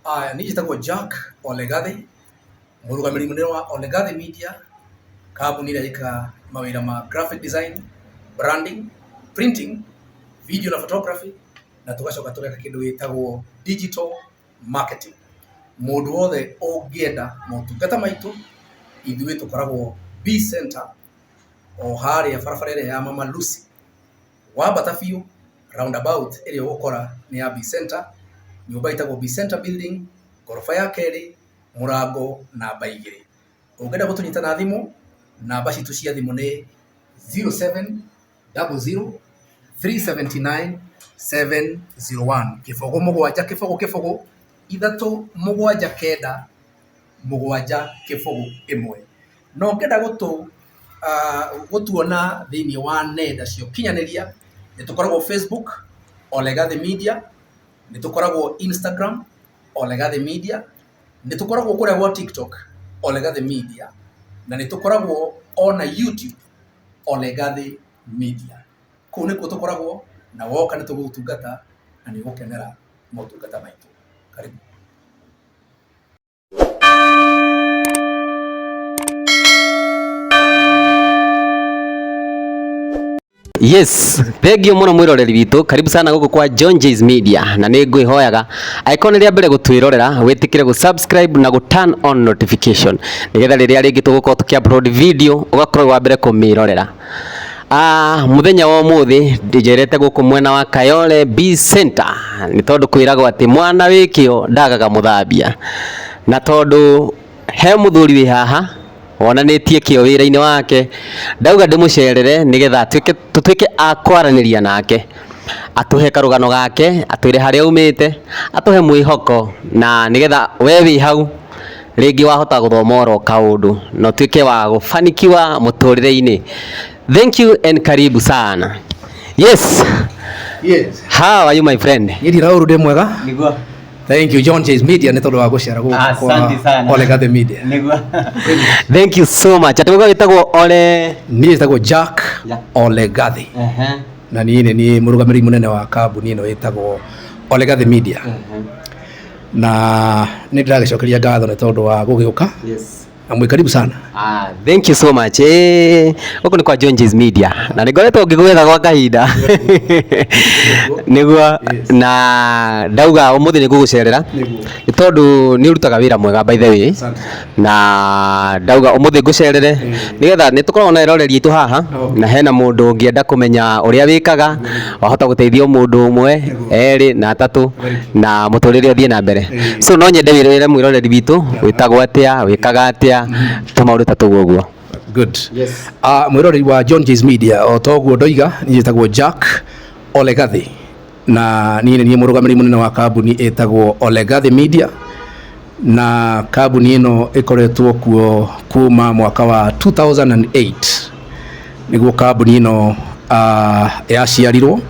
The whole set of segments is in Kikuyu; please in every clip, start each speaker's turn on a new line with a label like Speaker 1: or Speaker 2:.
Speaker 1: Aya, niĩ njĩtagwo Jack Ole Gathi, mũrũgamĩrĩri mũnene wa Ole Gathi Media, kambuni ĩrĩa ĩkaga mawĩra ma graphic design, branding, printing, video na photography, na tũgacoka tũgeka kĩndũ gĩtagwo digital marketing. Mũndũ wothe ũngĩenda motungata maitũ, ithuĩ tũkoragwo B Center, o harĩa barabara ĩrĩa ya Mama Lucy, wambata biũ roundabout ĩrĩa ũgũkora nĩ ya B Center, nyũmba ĩtagwo B Center building, ngoroba ya kerĩ, mũrango namba 2. Ũngĩenda gũtũnyita na thimũ, namba citũ cia thimũ nĩ 0700 379 701, 0 7 0 0 3 7 9 7 0 1. Na ũngĩenda gũtuona thĩinĩ wa nenda cia ũkinyanĩria, nĩ tũkoragwo Facebook, Ole Gathi Media, nĩ tũkoragwo Instagram, Ole Gathi Media, nĩ tũkoragwo kũrĩa gwa TikTok, Ole Gathi Media, na nĩ tũkoragwo ona YouTube, Ole Gathi Media. Kũu nĩkuo tũkoragwo, na woka nĩ tũgũgũtungata na nĩ ũgũkenera motungata maitũ. Karibu.
Speaker 2: Yes, thengiũ mũno mwĩroreri witũ, karibu sana gũkũ kwa John Jay's Media, na nĩ ngwĩhoyaga angĩkorwo nĩ rĩa mbere gũtwĩrorera wĩtĩkĩre gũ subscribe na gũ turn on notification nĩgetha rĩrĩa rĩngĩ tũgũkorwo tũkĩ upload video ũgakorwo wĩ wa mbere kũmĩrorera. Ah, mũthenya wa ũmũthĩ ndĩnjerete gũkũ mwena wa Kayole B Center nĩ tondũ kwĩragwo atĩ mwana wĩ kĩo ndagaga mũthambia, na tondũ he mũthuri wĩ haha wonanĩtie kĩo wĩra-inĩ wake, ndauga ndĩmũcerere nĩgetha tũtuĩke a kwaranĩria nake, atũhe karũgano gake, atwĩre harĩa aumĩte, atũhe mwĩhoko na nĩgetha we wĩ hau rĩngĩ wahota gũthoma oro kaũndũ na ũtuĩke wa gũbanikiwa mũtũrĩre-inĩ. Thank you and karibu sana. Yes.
Speaker 1: Yes.
Speaker 2: How are you, my friend?
Speaker 1: Niĩ ndirĩ ũru, ndĩ mwega.
Speaker 2: Nĩguo.
Speaker 1: Thank you, John Chase Media, nĩ tondũ wa gũcera gũkũ
Speaker 2: Asante sana.
Speaker 1: Ole Gathi Media.
Speaker 2: Nĩguo. Thank you so much. Atĩ mũgwa wĩtagwo Ole?
Speaker 1: Niĩ njĩtagwo Jack
Speaker 2: Jack.
Speaker 1: Ole Gathi. Na niĩ nĩ niĩ mũrũgamĩrĩri mũnene wa kambuni ĩno ĩtagwo Ole Gathi Media. Na nĩ ndĩragĩcokeria ngatho nĩ tondũ wa gũgĩũka. Na mwĩ karibu sana.
Speaker 2: Ah, thank you so much. Gũkũ nĩ kwa John Jay's Media na nĩ ngoretwo ngĩgwetha gwa kahinda nĩguo, na ndauga ũmũthĩ nĩ ngũgũcerera nĩ tondũ nĩ ũrutaga wĩra mwega, by the way.
Speaker 1: Asante.
Speaker 2: Na ndauga ũmũthĩ ngũcerere nĩgetha nĩ tũkoragwo na eroreri aitũ haha na hena mũndũ ũngĩenda kũmenya ũrĩa wĩkaga, wahota gũteithia mũndũ ũmwe, erĩ na atatũ na mũtũrĩre ũthiĩ na mbere. So no nyende wĩre mwĩroreri witũ wĩtagwo atĩa, wĩkaga atĩa, tũmaũndũ ta tũguo ũguo.
Speaker 1: Good. Mwĩroreri wa John Jay's Media, o toguo ndoiga, niĩ njĩtagwo Jack Ole Gathi na niĩ nĩ niĩ mũrũgamĩrĩri mũnene wa kambuni ĩtagwo Ole Gathi Media, na kambuni ĩno ĩkoretwo kuo kuma mwaka wa 2008 nĩguo kambuni ĩno yaciarirwo.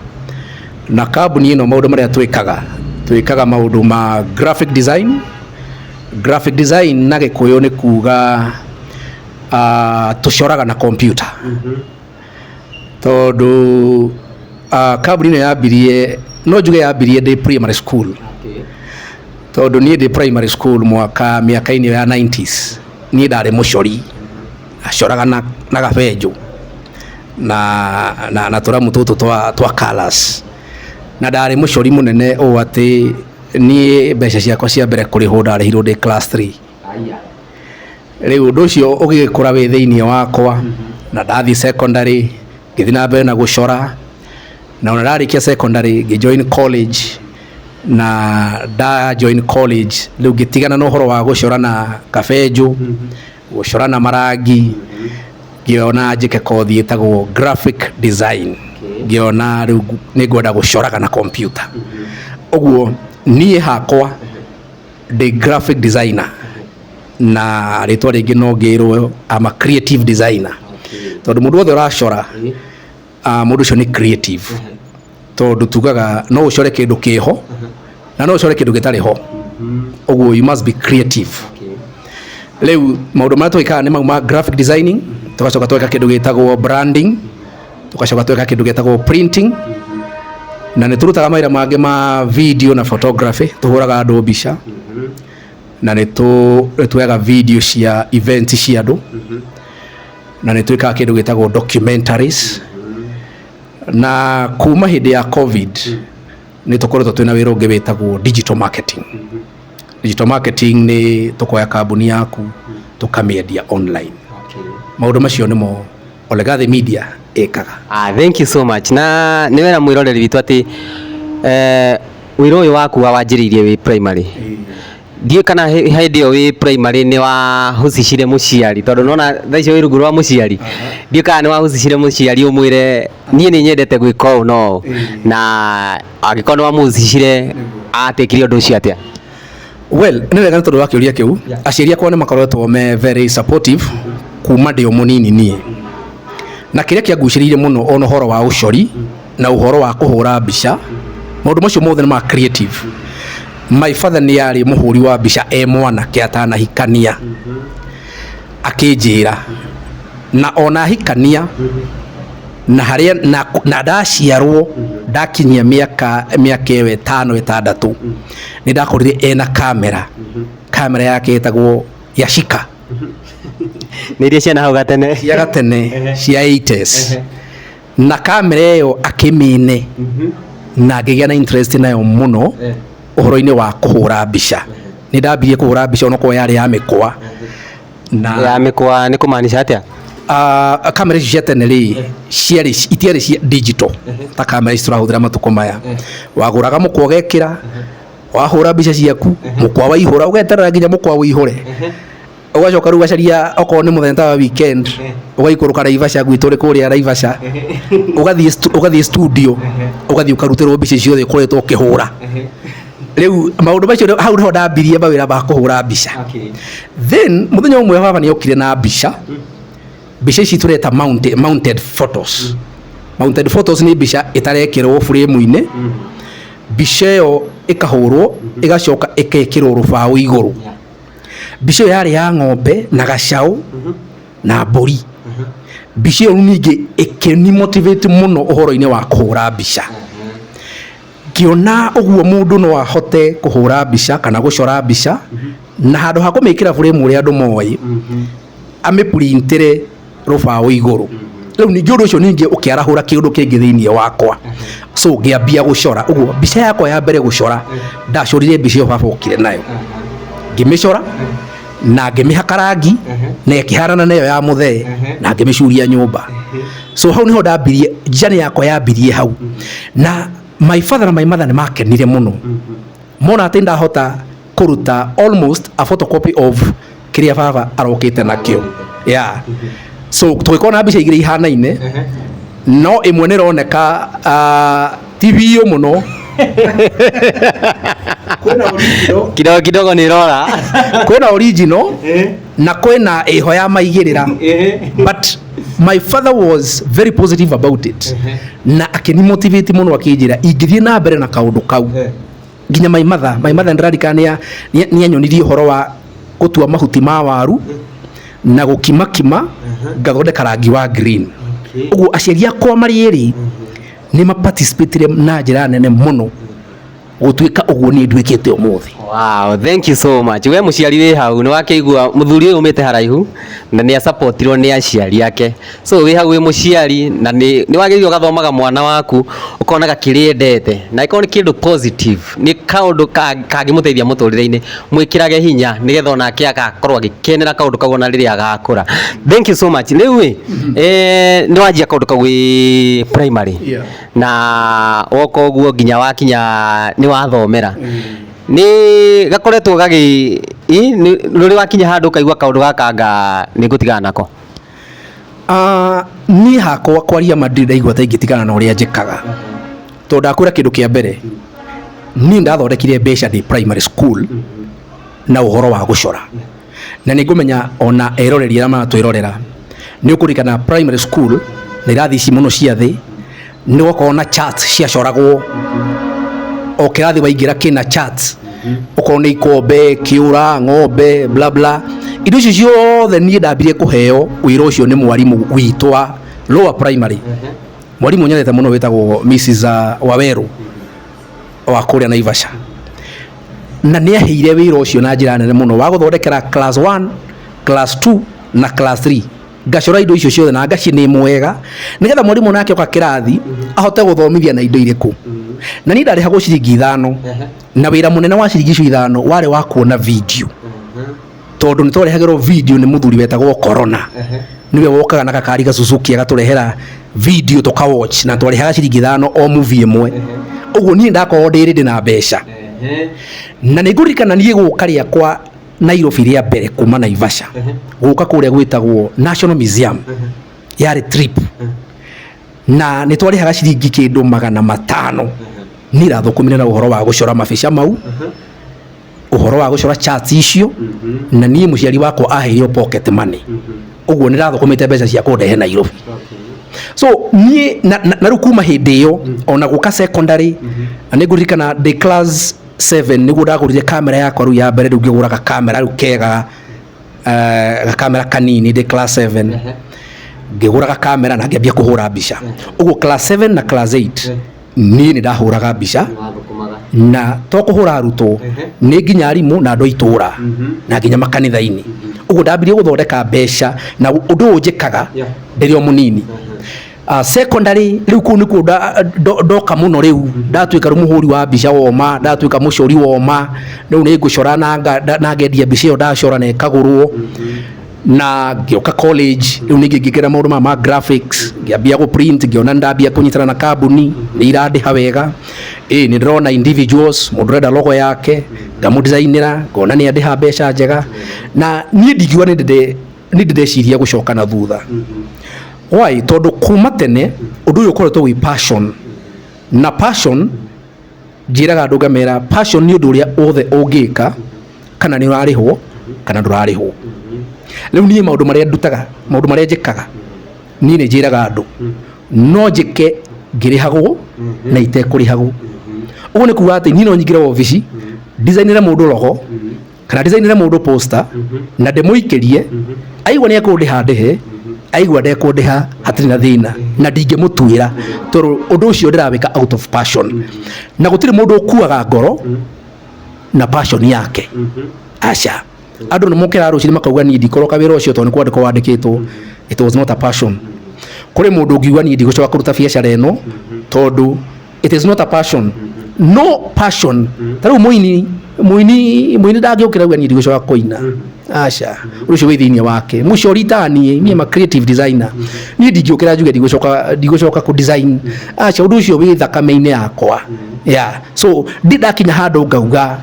Speaker 1: Na kambuni ĩno maũndũ marĩa twĩkaga, twĩkaga maũndũ ma graphic design. Graphic design na Gĩkũyũ nĩ kuga tũcoraga na computer, tondũ kambuni ĩno yambirie, no njuge yambirie ndĩ primary school, tondũ niĩ ndĩ primary school mwaka mĩaka-inĩ ya 90s niĩ ndarĩ mũcori, acoraga na gabenjũ na tũramu tũtũ twa colours, na ndarĩ mũcori mũnene ũũ atĩ niĩ mbeca ciakwa cia mbere kũrĩhwo ndarĩhirwo ndĩ class 3. Rĩu ũndũ ũcio ũgĩgĩkũra wĩ thĩinĩ wakwa, na ndathiĩ secondary ngĩthiĩ na mbere na gũcora, na ona ndarĩkia secondary ngĩ join college, na nda join college rĩu ngĩtigana na ũhoro wa gũcora na kabenjũ, gũcora na marangi, ngĩona njĩke kothi ĩtagwo graphic design. Ngĩona rĩu nĩ ngwenda gũcoraga na computer. Ũguo niĩ hakwa ndĩ graphic designer, na rĩtwa rĩngĩ no ngĩrwo I'm a creative designer, tondũ mũndũ wothe ũracora, mũndũ ũcio nĩ creative, tondũ tugaga no ũcore kĩndũ kĩho na no ũcore kĩndũ gĩtarĩ ho. Ũguo you must be creative. Rĩu maũndũ marĩa twĩkaga nĩ mau ma graphic designing, tũgacoka tweka kĩndũ gĩtagwo branding, tũgacoka tweka kĩndũ gĩtagwo printing, na nĩ tũrutaga mawĩra mangĩ ma video na photography, tũhũraga andũ mbica. Na nĩ tuoyaga video cia events cia andũ, na nĩ twĩkaga kĩndũ gĩtagwo documentaries. Na kuma hĩndĩ ya COVID nĩ tũkoretwo twĩna wĩra ũngĩ wĩtagwo digital marketing. Digital marketing nĩ tũkoya kambuni yaku tũkamĩendia online. Maũndũ macio nĩmo Olegathi Media ĩkaga.
Speaker 2: Ah, thank you so much. Na nĩ wera mwĩroreri witũ atĩ wĩra ũyũ waku wa wanjĩrĩirie wĩ primary. Ndiũĩ kana hĩndĩ ĩyo wĩ primary nĩ wahusishire mũciari, tondũ nona thaa icio wĩ rungu rwa mũciari. Ndiũĩ kana nĩ wahusishire mũciari ũmwĩre niĩ nĩ nyendete gwĩka ũũ na ũũ, na angĩkorwo nĩ wamũhusishire atekire ũndũ ũcio atĩa?
Speaker 1: Well, nĩ wega nĩ tondũ wa kĩũria kĩu. Aciari akwa nĩ makoretwo me very supportive kuma ndĩ o mũnini niĩ. Na kĩrĩa kĩangucĩrĩirie mũno ona ũhoro wa ũcori na ũhoro wa kũhũra mbica, maũndũ macio mothe nĩ ma creative. My father nĩ arĩ mũhũri wa mbica e mwanake atanahikania, akĩnjĩra na ona ahikania na harĩa na ndaciarwo ndakinyia mĩaka ĩyo 5 6, nĩ ndakorire ena kamera. Kamera yake ĩtagwo Yashika.
Speaker 2: Nĩ iria ciana hau gatene.
Speaker 1: Cia gatene cia 80s. Na kamera ĩyo akĩmĩne na ngĩgĩa na interest nayo mũno ũhoro-inĩ wa kũhũra mbica. Nĩ ndambirie kũhũra mbica onokorwo yarĩ ya mĩkwa. Na
Speaker 2: ya mĩkwa nĩ kũmaanisha atĩa?
Speaker 1: Kamera ici cia tene rĩ, itiarĩ cia digital ta kamera ici tũrahũthĩra matukũ maya. Wagũraga mũkwa ũgekĩra, wahũra mbica ciaku, mũkwa waihũra, ũgeterera nginya mũkwa ũihũre. Ũgacoka rĩu ũgacaria okorwo nĩ mũthenya ta wa weekend, ũgaikũrũka Naivasha gwitũ rĩ kũrĩa Naivasha, ũgathiĩ studio, ũgathiĩ ũkarutĩrwo mbica icio ciothe ũkoretwo ũkĩhũra. Rĩu maũndũ macio hau nĩho ndambirie mawĩra ma kũhũra mbica. Then mũthenya ũmwe baba nĩ okire na mbica. Mbica ici tũreta mounted photos. Mounted photos nĩ mbica ĩtarekĩrwo frame-inĩ. Mbica ĩyo ĩkahũrwo, ĩgacoka ĩkekĩrwo rũbaũ igũrũ. Mbica ĩyo yarĩ ya ng'ombe na gacaũ na mbũri. Mbica ĩyo ningĩ ĩkĩni motivate mũno ũhoro-inĩ wa kũhũra mbica. Ngĩona ũguo mũndũ no ahote kũhũra mbica kana gũcora mbica, na handũ ha kũmĩkĩra frame ũrĩa andũ moĩ, amĩprintĩre rũbaũ igũrũ. Rĩu ningĩ ũndũ ũcio ningĩ ũkĩarahũra kĩũndũ kĩngĩ thĩinĩ wakwa. So ngĩambia gũcora. Ũguo mbica yakwa ya mbere gũcora, ndacorire mbica ĩyo baba okire nayo. Ngĩmĩcora na ngĩmĩhaka rangi na ĩkĩhanana na ĩyo ya mũthee na ngĩmĩcuria nyũmba. So hau nĩho ndambirie, journey yakwa yambirie hau. Na my father na my mother nĩ makenire mũno. Mona atĩ ndahota kũruta almost a photocopy of kĩrĩa baba arokĩte nakĩo. Yeah. So tũgĩkorwo na mbica igĩrĩ ihanaine, no ĩmwe nĩ ĩroneka ti biũ mũno. Kwĩna original.
Speaker 2: Kidogo kidogo nĩ ĩrora.
Speaker 1: Kwĩna original na kwĩna ĩho ya maigĩrĩra. But my father was very positive about it. Na akĩni motivate mũno akĩnjĩra ingĩthiĩ na mbere na kaũndũ kau. Nginya my mother, my mother ndĩrarikana nĩ anyonirie ũhoro wa gũtua mahuti ma waru na gũkimakima ngathondeka rangi wa green. Ũguo aciari akwa marĩ erĩ nĩ ma participate na njĩra nene mũno gũtuĩka ũguo niĩ nduĩkĩte ũmũthĩ.
Speaker 2: Wow, thank you so much. We mũciari wĩ hau nĩ wakĩigua mũthuri ũyũ umĩte haraihu na nĩ asupportirwo nĩ aciari ake. So wĩ hau wĩ mũciari na nĩ wagĩrĩirwo ũgathomaga mwana waku ũkonaga kĩrĩa endete, na ĩkorwo nĩ kĩndũ positive, nĩ kaũndũ kangĩmũteithia mũtũrĩre-inĩ, mwĩkĩrage hinya nĩgetha onake agakorwo agĩkenera kaũndũ kau ona rĩrĩa agakũra. Thank you so much. Rĩu ĩ, nĩ wanjia kaũndũ kau wĩ primary na woka ũguo nginya wakinya nĩ wathomera. Nĩ gakoretwo gagĩ, nĩ rĩ wakinya handũ ũkaigua kaũndũ gaka anga nĩ ngũtigana nako?
Speaker 1: Niĩ hakwa kwaria ma ndirĩ ndaigua ta ingĩtigana na ũrĩa njĩkaga. Tondũ ndakwĩra kĩndũ kĩa mbere, niĩ ndathondekire mbeca ndĩ primary school na ũhoro wa gũcora. Na nĩ ngũmenya ona eroreri arĩa maratwĩrorera, nĩ ũkũririkana primary school na irathi ici mũno cia thĩ, nĩ gwakoragwo na charts ciacoragwo. O kĩrathi waingĩra kĩna charts, okorwo nĩ ikombe, kĩũra, ng'ombe, bla bla. Indo icio ciothe niĩ ndambirie kũheo wĩra ũcio nĩ mwarimũ witũ wa lower primary. Mwarimũ nyendete mũno wĩtagwo Mrs Waweru wa kũrĩa Naivasha. Na nĩ aheire wĩra ũcio na njĩra nene mũno wa gũthondekera class 1, class 2 na class 3. Ngacora indo icio ciothe na ngacinĩmwo wega nĩgetha mwarimũ nake oka kĩrathi ahote gũthomithia na indo irĩkũ. Na niĩ ndarĩhagwo ciringi 5, na wĩra mũnene wa ciringi icio 5 warĩ wa kuona video, tondũ nĩ twarehagĩrwo video nĩ mũthuri wetagwo Corona. Nĩwe wokaga na gakari ga Suzuki agatũrehera video tũka watch, na twarĩhaga ciringi 5 o movie ĩmwe. Ũguo niĩ ndakorwo ndĩ ready na mbeca. Na nĩ ngũririkana niĩ gũka rĩakwa Nairobi rĩa mbere kuma Naivasha gũka kũrĩa gwĩtagwo National Museum, yarĩ trip na nĩ twarĩhaga ciringi kĩndũ 500. Niĩ ndathũkũmire na ũhoro wa gũcora mabica mau, ũhoro wa gũcora charts icio, na niĩ mũciari wakwa aheirwo pocket money. Ũguo nĩ ndathũkũmĩte mbeca cia kũndehe Nairobi. So niĩ na rĩu kuma hĩndĩ ĩyo ona gũka secondary, na nĩ ngũririkana ndĩ class 7 nĩguo ndagũrire kamera yakwa rĩu ya mbere. Rĩu ngĩgũra gakamera rĩu kega, gakamera kanini. Ndĩ class 7 ngĩgũra gakamera na ngĩambia kũhũra mbica. Ũguo class 7 na class 8 niĩ nĩ ndahũraga mbica, na to kũhũra arutwo, nĩ nginya arimũ na andũ a itũra na nginya makanitha-inĩ. Ũguo ndambirie gũthondeka mbeca na ũndũ ũyũ njĩkaga ndĩrĩ o mũnini. Secondary rĩu kũu nĩkuo ndoka mũno. Rĩu ndatuĩka rĩu mũhũri wa mbica woma, ndatuĩka mũcori woma. Rĩu nĩ ngũcora na ngendia mbica ĩyo ndacora na ĩkagũrwo. Na ngĩũka college rĩu ningĩ ngĩingĩra maũndũ maya ma graphics, ngĩambia gũ print, ngĩona nĩ ndambia kũnyitana na kambuni nĩ irandĩha wega. Ĩ nĩ ndĩrona individuals, mũndũ ũrenda logo yake ngamũdesignĩra, ngona nĩ andĩha mbeca njega. Na niĩ ndingiuga nĩ ndĩreciria gũcoka na thutha. Why? Tondũ kuma tene ũndũ ũyũ ũkoretwo wĩ passion. Na passion, njĩraga andũ ngamera, passion nĩ ũndũ ũrĩa wothe ũngĩka kana nĩ ũrarĩhwo kana ndũrarĩhwo. Rĩu niĩ maũndũ marĩa ndutaga, maũndũ marĩa njĩkaga, niĩ nĩ njĩraga andũ no njĩke ngĩrĩhagwo na itekũrĩhagwo. Ũguo nĩ kuga atĩ niĩ no nyingĩre obici designĩre mũndũ logo kana designĩre mũndũ poster na ndĩmũikĩrie. Aigua nĩ ekũndĩha, ndĩhe; aigua ndekũndĩha, hatirĩ na thĩna na ndingĩmũtuĩra, tondũ ũndũ ũcio ndĩrawĩka out of passion, na gũtirĩ mũndũ ũkuaga ngoro na passion yake. Aca, andũ nĩ mokĩraga rũcinĩ makauga, "Niĩ ndikoroka wĩra ũcio tondũ nĩ kwandĩkwo wandĩkĩtwo." It was not a passion. Kũrĩ mũndũ ũngiuga, "Niĩ ndigũcoka kũruta biacara ĩno tondũ it is not a passion." No passion, ta rĩu mũini ndangĩũkĩra auge, "Niĩ ndigũcoka kũina." Aca, ũndũ ũcio wĩ thĩinĩ wake. Mũcori ta niĩ, niĩ ma creative designer, niĩ ndingĩũkĩra njuge ndigũcoka kũ design. Aca, ũndũ ũcio wĩ thakame-inĩ yakwa. Yeah, so ndi ndakinya handũ ngauga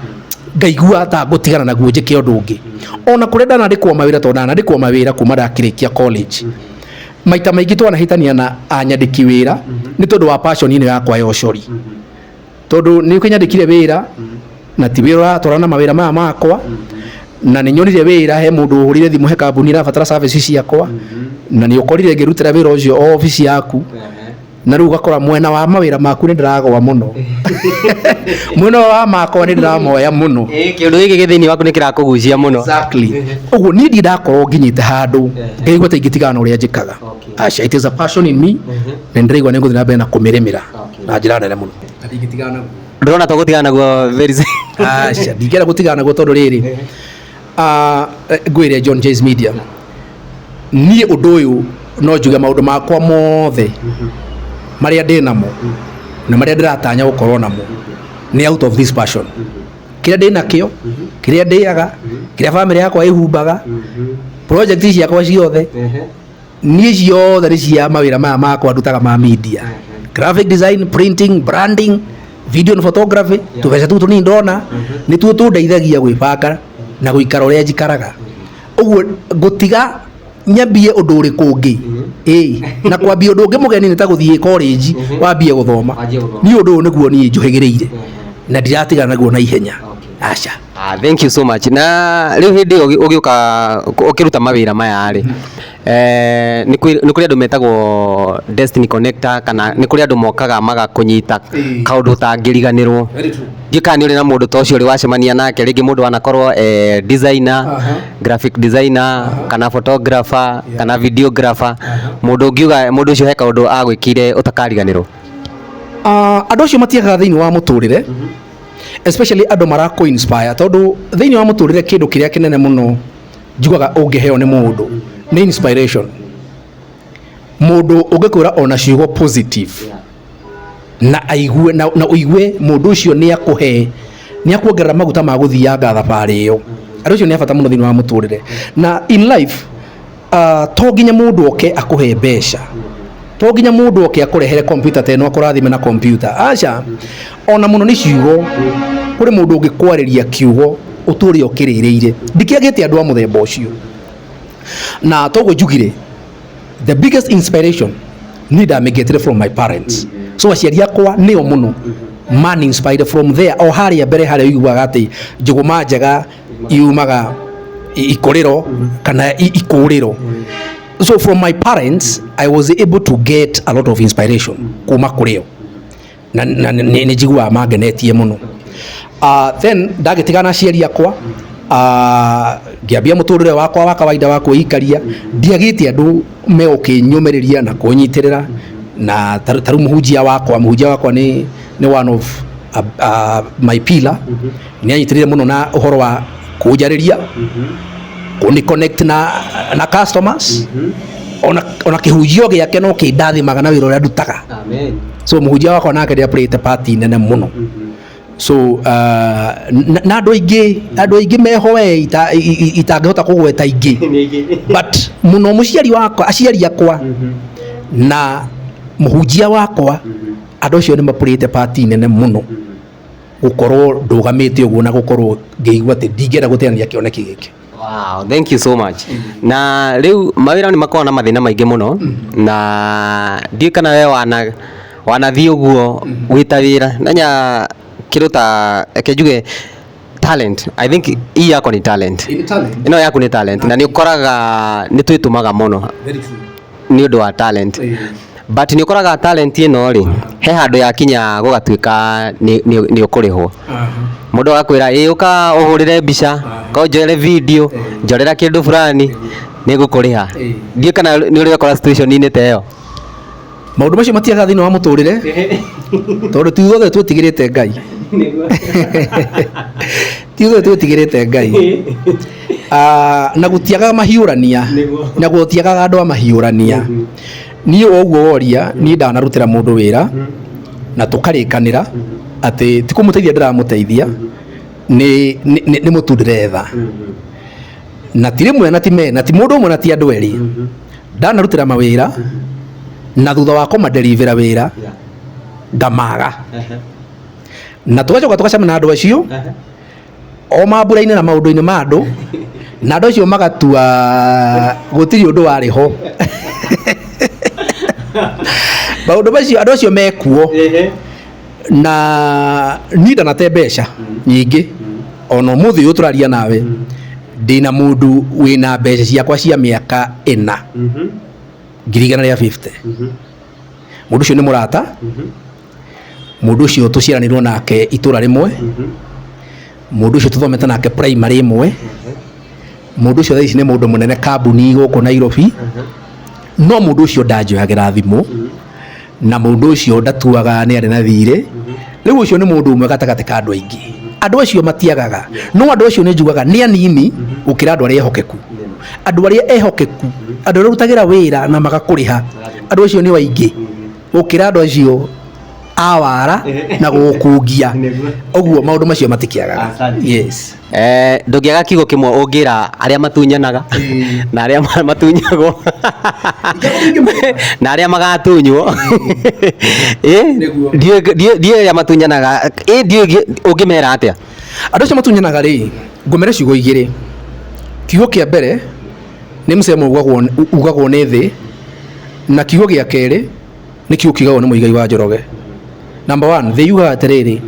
Speaker 1: ngaigua ta ngũtigana naguo njĩke ũndũ ũngĩ. Ona kũrĩa ndanandĩkwo mawĩra, tondũ ndanandĩkwo mawĩra kuma ndakĩrĩkia college, maita maingĩ twanahĩtania na anyandĩki wĩra nĩ tondũ wa passion ĩno yakwa ya ũcori, tondũ nĩ ũkĩnyandĩkire wĩra na ti wĩra ũratwarana na mawĩra maya makwa. Na nĩ nyonire wĩra he mũndũ ũhũrire thimũ, he kambuni ĩrabatara services ciakwa, na nĩ ũkorire ngĩrutĩra wĩra ũcio o obici yaku. Na rĩu ũgakora mwena wa mawĩra maku nĩ ndĩragwa mũno, mwena wa makwa nĩ ndĩramoya mũno.
Speaker 2: Ĩ kĩũndũ gĩkĩ gĩ thĩinĩ waku nĩ kĩrakũgucia mũno.
Speaker 1: Exactly. Ũguo niĩ ndirĩ ndakorwo nginyĩte handũ ngaigua ta ingĩtigana na ũrĩa njĩkaga. Aca, it is a passion in me, na nĩndĩraigua nĩ ngũthiĩ na mbere na kũmĩrĩmĩra na njĩra nene mũno na ndingĩtigana naguo.
Speaker 2: Ndĩrona to gũtigana naguo very soon.
Speaker 1: Aca, ndingĩenda gũtigana naguo, tondũ rĩrĩ, ngwĩre John Jay's Media, niĩ ũndũ ũyũ no njuge maũndũ makwa mothe marĩa ndĩ namo na marĩa ndĩratanya gũkorwo namo nĩ out of this passion. Kĩrĩa ndĩ nakĩo, kĩrĩa ndĩaga, kĩrĩa family yakwa ĩhumbaga, project ciakwa ciothe, niĩ ciothe nĩ cia mawĩra maya makwa ndutaga ma media, graphic design, printing, branding, video and photography. Tũbeca tũu tũnini ndona nĩtuo tũndeithagia gwĩbanga na gũikara ũrĩa njikaraga. Ũguo ngũtiga nyambie ũndũ ũrĩkũ ũngĩ? Ĩ na kwambia ũndũ ũngĩ mũgeni nĩ ta gũthiĩ college wambie gũthoma.
Speaker 2: Wanjie gũthoma.
Speaker 1: Niĩ ũndũ ũyũ nĩguo niĩ njũhĩgĩrĩire na ndiratigana naguo na ihenya, aca.
Speaker 2: Ah, thank you so much. Na rĩu hĩndĩ ĩyo ũgĩũka ũkĩruta mawĩra maya rĩ, nĩ kũrĩ andũ metagwo Destiny Connector, kana nĩ kũrĩ andũ mokaga magakũnyita kaũndũ ũtangĩriganĩrwo. Ndiũĩ kana nĩ ũrĩ na mũndũ ta ũcio ũrĩ wacemania nake rĩngĩ, mũndũ wanakorwo designer, graphic designer, kana photographer, kana videographer, mũndũ ũngiuga mũndũ ũcio he kaũndũ agwĩkĩire ũtakariganĩrwo.
Speaker 1: Ah, andũ acio matiagaga thĩinĩ wa mũtũrĩre. Especially andũ marakũ inspire, tondũ thĩinĩ wa mũtũrĩre kĩndũ kĩrĩa kĩnene mũno njugaga ũngĩheo nĩ mũndũ nĩ inspiration. Mũndũ ũngĩkwĩra ona ciugo positive na aigue na ũigue mũndũ ũcio nĩ akũhe, nĩ akuongerera maguta ma gũthianga thabarĩ ĩyo. Andũ acio nĩ a bata mũno thĩinĩ wa mũtũrĩre. Na in life to nginya mũndũ oke akũhe mbeca, to nginya mũndũ oke akũrehere computer ta ĩno akũrathime na computer, aca. Ona mũno nĩ ciugo. Kũrĩ mũndũ ũngĩkwarĩria kiugo ũtũre ũkĩrĩrĩire. Ndikĩagĩte andũ a mũthemba ũcio. Na toguo njugire, the biggest inspiration niĩ ndamĩgetire from my parents. So aciari akwa nĩo mũno man inspired from there, o harĩa mbere harĩa ũiguaga atĩ njũgũma njega yumaga ikũrĩro kana ikũrĩro. So from my parents I was able to get a lot of inspiration kuma kũrĩ o, na nĩ njiguaga mangenetie mũno. Then ndagĩtigana na aciari akwa, ngĩambia mũtũrĩre wakwa wa kawaida wa kwĩikaria. Ndiagĩte andũ megũkĩnyũmĩrĩria na kũnyitĩrĩra, na ta rĩu mũhunjia wakwa nĩ one of my pillar. Nĩ anyitĩrĩire mũno na ũhoro wa kũnjarĩria, kũni connect na customers. Ona kĩhunjio gĩake no kĩndathimaga na wĩra ũrĩa ndutaga.
Speaker 2: Amen.
Speaker 1: So mũhunjia wakwa nake nĩ aplayĩte part nene mũno. So na andũ aingĩ meho we itangĩhota kũgweta ingĩ, but mũno mũciari wakwa, aciari akwa na mũhunjia wakwa, andũ acio nĩ maplayĩte part nene mũno gũkorwo ndũgamĩte ũguo na gũkorwo ngĩigua atĩ ndingĩenda gũteanĩria kĩoneki gĩkĩ.
Speaker 2: Wow, thank you so much. Na rĩu mawĩra nĩ makoragwo na mathĩna maingĩ mũno, na ndiũĩ kana we wanathiĩ ũguo wĩta wĩra nanya kĩndũ ta, reke njuge talent. I think hii yako ni talent, ĩno yaku nĩ talent, na nĩ ũkoraga nĩ twĩtũmaga mũno nĩ ũndũ wa talent, but nĩ ũkoraga talent ĩno rĩ, he handũ yakinya gũgatuĩka nĩ ũkũrĩhwo. Mũndũ agakwĩra, ĩ ũka ũhũrĩre mbica, ka ũnjoere video, njorera kĩndũ fulani, nĩ ngũkũrĩha. Ndiũĩ kana nĩ ũrĩ wekora situation-inĩ ta ĩyo.
Speaker 1: Maũndũ macio matiagaga thĩinĩ wa mũtũrĩre, tondũ ti ithuothe twĩtigĩrĩte Ngai, ti ithuothe twĩtigĩrĩte Ngai. Ah, na gũtiagaga mahiũrania, na gũtiagaga andũ a mahiũrania. Niĩ o ũguo woria, niĩ ndanarutĩra mũndũ wĩra na tũkarĩkanĩra atĩ ti kũmũteithia ndĩramũteithia, nĩ mũtu ndĩretha, na ti rĩmwe na ti me na ti mũndũ ũmwe na ti andũ erĩ ndanarutĩra mawĩra, na thutha wa kũmaderivĩra wĩra ngamaga, na tũgacoka tũgacemania na andũ acio o mambura-inĩ na maũndũ-inĩ ma andũ, na andũ acio magatua gũtirĩ ũndũ warĩ ho. Maũndũ macio, andũ acio mekuo. Na niĩ ndanate mbeca nyingĩ. Ona ũmũthĩ ũyũ tũraria nawe, ndĩna mũndũ wĩna mbeca ciakwa cia mĩaka 4, 150,000. Mũndũ ũcio nĩ mũrata, mũndũ ũcio tũciaranĩirwo nake itũra rĩmwe, mũndũ ũcio tũthomete nake primary ĩmwe, mũndũ ũcio thaa ici nĩ mũndũ mũnene kambuni gũkũ Nairobi. No mũndũ ũcio ndanjoyagĩra thimũ, na mũndũ ũcio ndatuaga nĩ arĩ na thirĩ. Rĩu ũcio nĩ mũndũ ũmwe gatagatĩ ka andũ aingĩ. Andũ acio matiagaga, no andũ acio nĩ njugaga nĩ anini gũkĩra andũ arĩa ehokeku. Andũ arĩa ehokeku, andũ arĩa ũrutagĩra wĩra na magakũrĩha, andũ acio nĩo aingĩ gũkĩra andũ acio awara na gũgũkungia ũguo. Maũndũ macio matikĩagaga, yes.
Speaker 2: Ndũngĩaga kiugo kĩmwe ũngĩra arĩa matunyanaga na arĩa matunyagwo na arĩa magatunywo.
Speaker 1: Nĩguo.
Speaker 2: Ndiũĩ arĩa matunyanaga, ndiũĩ ũngĩmera atĩa.
Speaker 1: Andũ acio matunyanaga rĩ, ngũmere ciugo igĩrĩ. Kiugo kĩa mbere nĩ msemo ugagwo nĩ thĩ, na kiugo gĩa kerĩ nĩ kiugo kiugagwo nĩ Mũigai wa Njoroge. Number one, thĩ yugaga atĩrĩrĩ,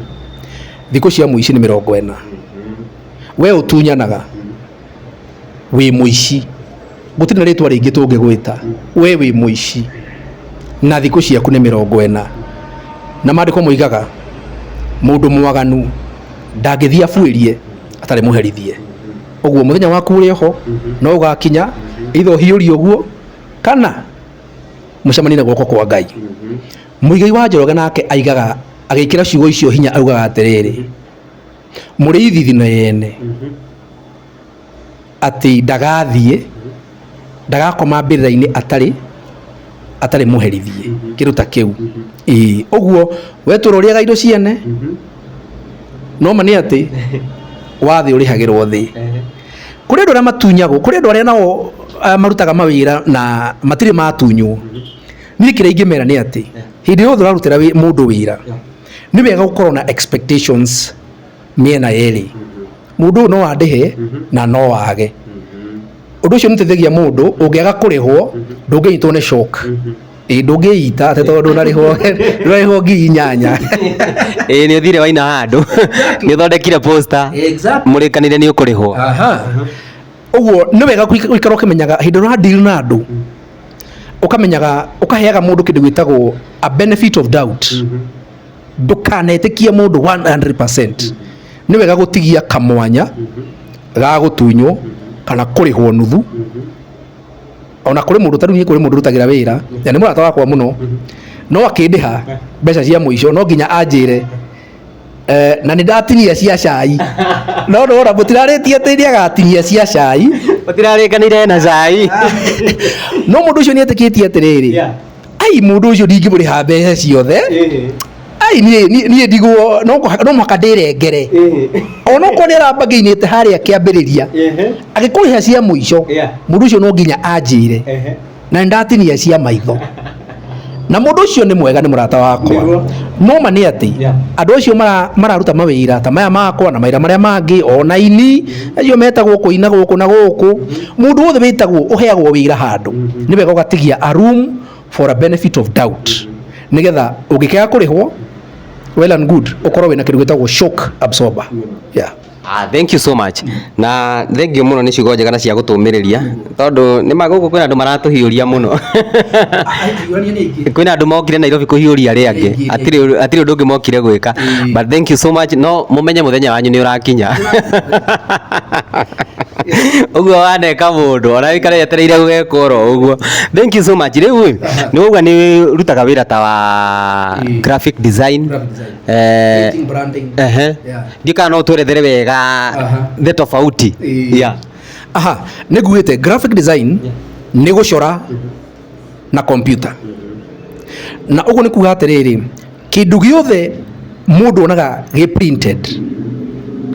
Speaker 1: thikũ cia mũici nĩ 40. We ũtunyanaga wĩ mũici, gũtirĩ na rĩtwa rĩngĩ tũngĩgwĩta, we wĩ mũici na thikũ ciaku nĩ 40. Na maandĩko moigaga mũndũ mwaganu ndangĩthiĩ abuĩrie atarĩ mũherithie. Ũguo mũthenya waku ũrĩ oho no ũgakinya, either ũhiũrie ũguo kana mũcemanie na guoko kwa Ngai. Mũigai wa Njoroge nake aigaga, agĩkĩra ciugo icio hinya, augaga atĩrĩrĩ, Mũrĩithi thino yene atĩ ndagathiĩ, ndagakoma mbĩrĩra-inĩ atarĩ mũherithie, kĩndũ ta kĩu. Ĩĩ, ũguo we tũra ũrĩaga indo ciene, no ma nĩ atĩ wa thĩ ũrĩhagĩrwo thĩ. Kũrĩ andũ arĩa matunyagwo, kũrĩ andũ arĩa nao marutaga mawĩra na matirĩ matunywo. Niĩ kĩrĩa ingĩmera nĩ atĩ hĩndĩ yothe ũrarutĩra mũndũ wĩra, nĩ wega gũkorwo na expectations mĩena yerĩ. Mũndũ ũyũ no andĩhe na no age. Ũndũ ũcio nĩ ũteithagia mũndũ, ũngĩaga kũrĩhwo ndũngĩnyitwo nĩ shock. Ĩĩ, ndũngĩita atĩ tondũ ndũnarĩhwo 8,000.
Speaker 2: Ĩĩ, nĩ ũthire waina handũ, nĩ ũthondekire poster, mũrĩkanĩre nĩ ũkũrĩhwo.
Speaker 1: Ũguo nĩ wega gũikara ũkĩmenyaga hĩndĩ ĩrĩa ũra deal na andũ, ũkamenyaga, ũkaheaga mũndũ kĩndũ gĩtagwo a benefit of doubt. Ndũkanetĩkie mũndũ 100%. Nĩ wega gũtigia kamwanya ga gũtunywo kana kũrĩhwo nuthu. Ona kũrĩ mũndũ, ta rĩu niĩ kũrĩ mũndũ ndutagĩra wĩra na nĩ mũrata wakwa mũno, no akĩndĩha mbeca cia mũico no nginya anjĩre, na nĩ ndatinia cia cai. No ndona mũtirarĩtie atĩ nĩ agatinia cia cai.
Speaker 2: Mũtirarĩkanĩire na cai.
Speaker 1: No mũndũ ũcio nĩ etĩkĩtie atĩrĩrĩ, ai, mũndũ ũcio ndingĩmũrĩha mbeca ciothe, ai, niĩ ndigwo, no mũhaka ndĩrengere. Onokorwo nĩ arambangĩinĩte harĩa kĩambĩrĩria, agĩkũrĩha cia mũico, mũndũ ũcio no nginya anjĩre na nĩ ndatinia cia maitho. Na mũndũ ũcio nĩ mwega, nĩ mũrata wakwa. No ma nĩ atĩ andũ acio mararuta mawĩra ta maya makwa na mawĩra marĩa mangĩ, ona aini acio metagwo kũina gũkũ na gũkũ, mũndũ wothe wĩtagwo ũheagwo wĩra handũ, nĩ wega ũgatigia a room for a benefit of doubt, nĩgetha ũngĩkĩaga kũrĩhwo, well and good, ũkorwo wĩna kĩndũ gĩtagwo shock absorber. Yeah.
Speaker 2: Ah, thank you so much. Na thank you mũno nĩ ciugo njega na cia gũtũmĩrĩria, tondũ nĩ ma gũkũ kwĩna andũ maratũhiũria mũno. Kwĩna andũ mokire Nairobi kũhiũria arĩa angĩ, hatirĩ ũndũ ũngĩ mokire gwĩka. But thank you so much. No mũmenye mũthenya wanyu nĩ ũrakinya. Ũguo waneka mũndũ ona wĩikare wetereire gũgekwo oro ũguo. Thank you so much. Rĩu ĩ, nĩ wauga nĩ ũrutaga wĩra ta wa graphic design. Ndiũĩ kana no ũtwerethere wega the tofauti. Yeah.
Speaker 1: Aha, nĩ nguĩte graphic design nĩ gũcora na computer. Na ũguo nĩ kuga atĩrĩrĩ, kĩndũ gĩothe mũndũ onaga gĩ printed,